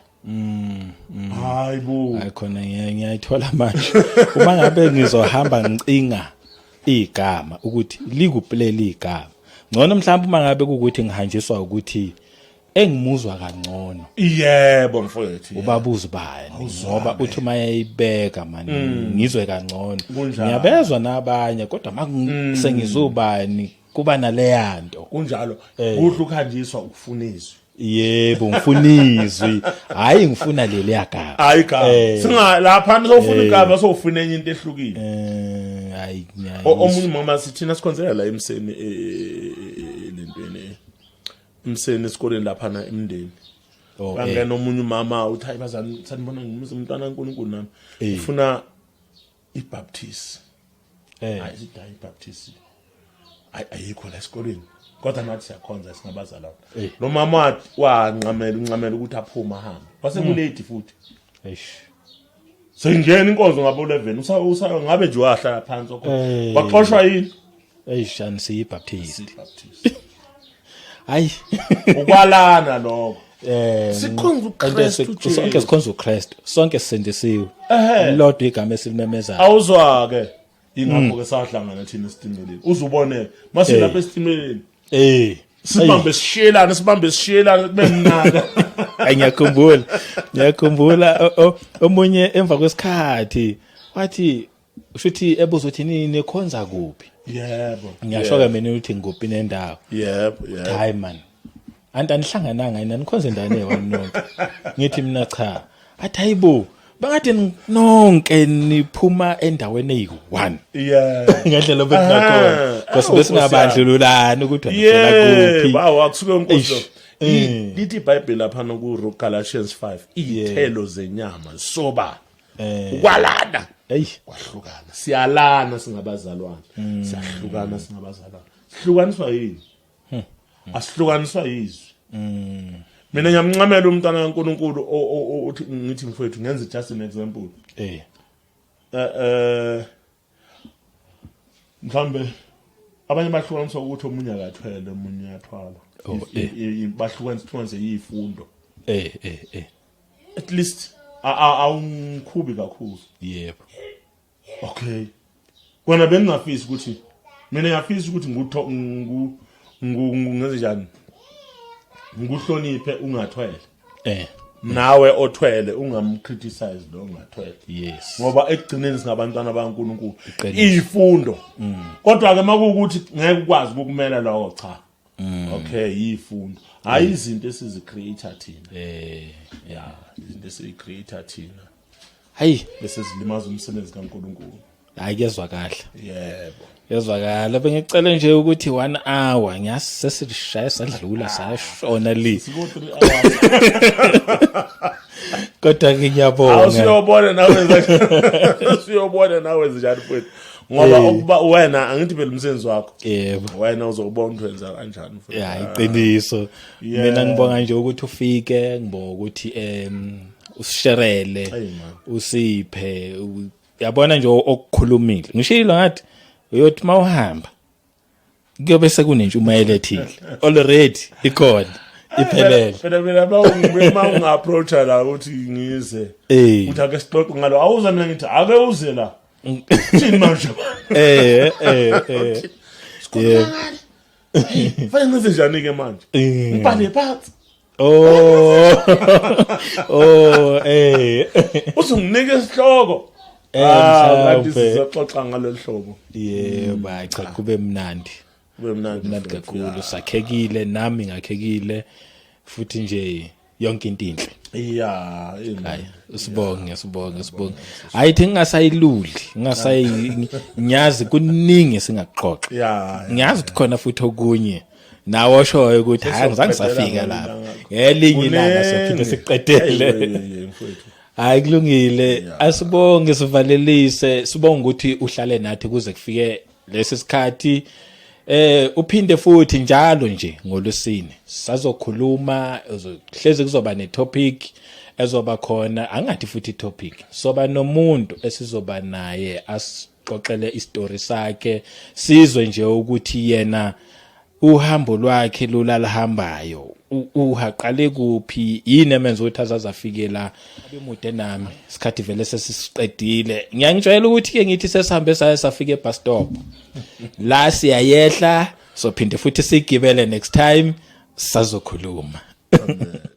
Hayi bo. Hayi khona ngiyayithola manje. Uma ngabe ngizohamba ngicinga igama ukuthi likuplay igama. Ngcono mhlawumbe uma ngabe kukuthi ngihanjiswa ukuthi engimuzwa kangcono. Yebo mfowethu. Ubabuza bani ngoba uthi uma eyibeka mani ngizwe kangcono. Ngiyabezwa nabanye kodwa makusengizubani kuba naleyanto. Kunjalo. Kuhle ukuhanjiswa ukufuna izwi. Yebo ngifuna izwi. Hayi ngifuna leli gama. Hayi igama. Singa lapha sofuna igama sofuna enye into ehlukile. Hayi omunye mama sithina sikhonzela la emseni lentweni. Emseni esikoleni lapha na emndeni. Bangena omunye umama uthi hayi bazani sanibona ngumuzi umntwana kaNkulunkulu nami. Ufuna iBaptist. Hayi sithi hayi iBaptist. Hayi ayikho la esikoleni. Kodwa nathi siyakhonza singabazalwane. Lo mama wanqamela unqamela ukuthi aphume ahambe. Wase kulate futhi. Eish. Sengena inkonzo ngabo 11 usa ngabe nje wahlala phansi okho. Waxoshwa yini? Eish anisiyi Baptist. Baptist. Hayi. Ukwalana lokho. Sikhonza uKristu. Sonke sikhonza uKristu. Sonke sisindisiwe. Lodwa igama esilimemezayo. Awuzwa ke. Ingakho ke sahlangana thina esitimeleni. Uzubone masilapha esitimeleni. Sibambe sishiyelana, sibambe sishiyelana kube mnandi. Ngiyakhumbula. Ngiyakhumbula omunye emva kwesikhathi wathi ushuthi ebuza ukuthi nini nikhonza kuphi? Yebo. Ngiyasho ke mina ukuthi ngikuphi nendawo. Yebo, yebo. Hayi man. Anti anihlangananga yini anikhonze endaweni eyi-one nonke. Ngithi mina cha. Athi hayibo bangathi nonke niphuma endaweni eyi-one. Yeah. Ngendlela obekunakhona. Because besingabandlululani ukuthi wena kuphi. Yebo, akusuke inkosi. Lithi iBhayibheli lapha ku Galatians 5, iy'thelo zenyama soba. Ukwalana. Hey, kwahlukana. Siyalana singabazalwane. Siyahlukana singabazalwane. Sihlukaniswa yini? Asihlukaniswa yizwi. Mina ngiyamncamela umntwana kaNkuluNkulu othi ngithi mfowethu ngenze just an example. Mhlambe abanye bahlukaniswa ukuthi omunye akathwele omunye uyathwala. Bahlukaniswa yifundo. At least awungikhubi kakhulu. Yebo. Okay. Kona bengingafisi ukuthi mina ngiyafisa ukuthi ngutho ngenze njani? Ngikuhloniphe ungathwele. Nawe othwele ungamcriticize lo ongathwele. Yes. Ngoba ekugcineni singabantwana baNkulunkulu. Izifundo. Kodwa ke makuwukuthi ngeke ukwazi ukukumela lokho cha. Okay, yifundo. Hayi izinto esizicreate thina. Yeah, izinto esizicreate thina. Hayi, bese zilimaza umsebenzi kaNkulunkulu. Hayi kuyezwakala. Yebo. Kuyezwakala. Bengicela nje ukuthi 1 hour ngiyazi sesishaya sadlula sashona le. Siko 3 hours. Kodwa ke ngiyabonga. Awusiyobona nawe siyobona nawe njani mfowethu. Ngoba ukuba wena angithi phela umsebenzi wakho. Yebo. Wena uzobona ukuthi wenza kanjani mfowethu. Ya iqiniso. Mina ngibonga nje ukuthi ufike, ngibonga ukuthi usisherele, usiphe, yabona nje okukhulumile. Ngishilo ngathi uyothi mawuhamba kuyobe sekunentshumayelo ethile already ikhona iphelele. Phela mina mawunga approacha la uthi ngize uthi ake sixoxe ngalo, awuza mina ngithi ake uze la. Thini manje? Fanele ngize njani ke manje? Ngibhale phansi. Oh. Uzunginike isihloko. Ngathi sizoxoxa ngalolu hlobo. Yebo, hayi cha kube mnandi. Kube mnandi kakhulu, sakhekile nami ngakhekile futhi nje yonke into inhle. Yeah, hayi sibonge sibonge sibonge. Hayi thi ngingasayiluli, ngingasayi ngiyazi kuningi singakuxoxa. Yeah. Ngiyazi ukuthi khona futhi okunye. Nawe oshoyo ukuthi hayi ngizange safika lapha. Ngelinye ilanga sophinde siqedele. Hayi kulungile. Asibonge sivalelise, sibonge ukuthi uhlale nathi kuze kufike lesi sikhathi. Uphinde futhi njalo nje ngolwesine sazokhuluma, hleze kuzoba ne topic ezoba khona, angathi futhi topic, soba nomuntu esizoba naye asixoxele istory sakhe, sizwe nje ukuthi yena uhambo lwakhe lolalihambayo uhaqale kuphi, yini emenza ukuthi azazafike la. Abemude nami isikhathi vele sesisiqedile. Ngiyangitshela ukuthi ke ngithi sesihambe saye safika ebus stop la, siyayehla So phinde futhi sigibele next time, sazokhuluma. Amen.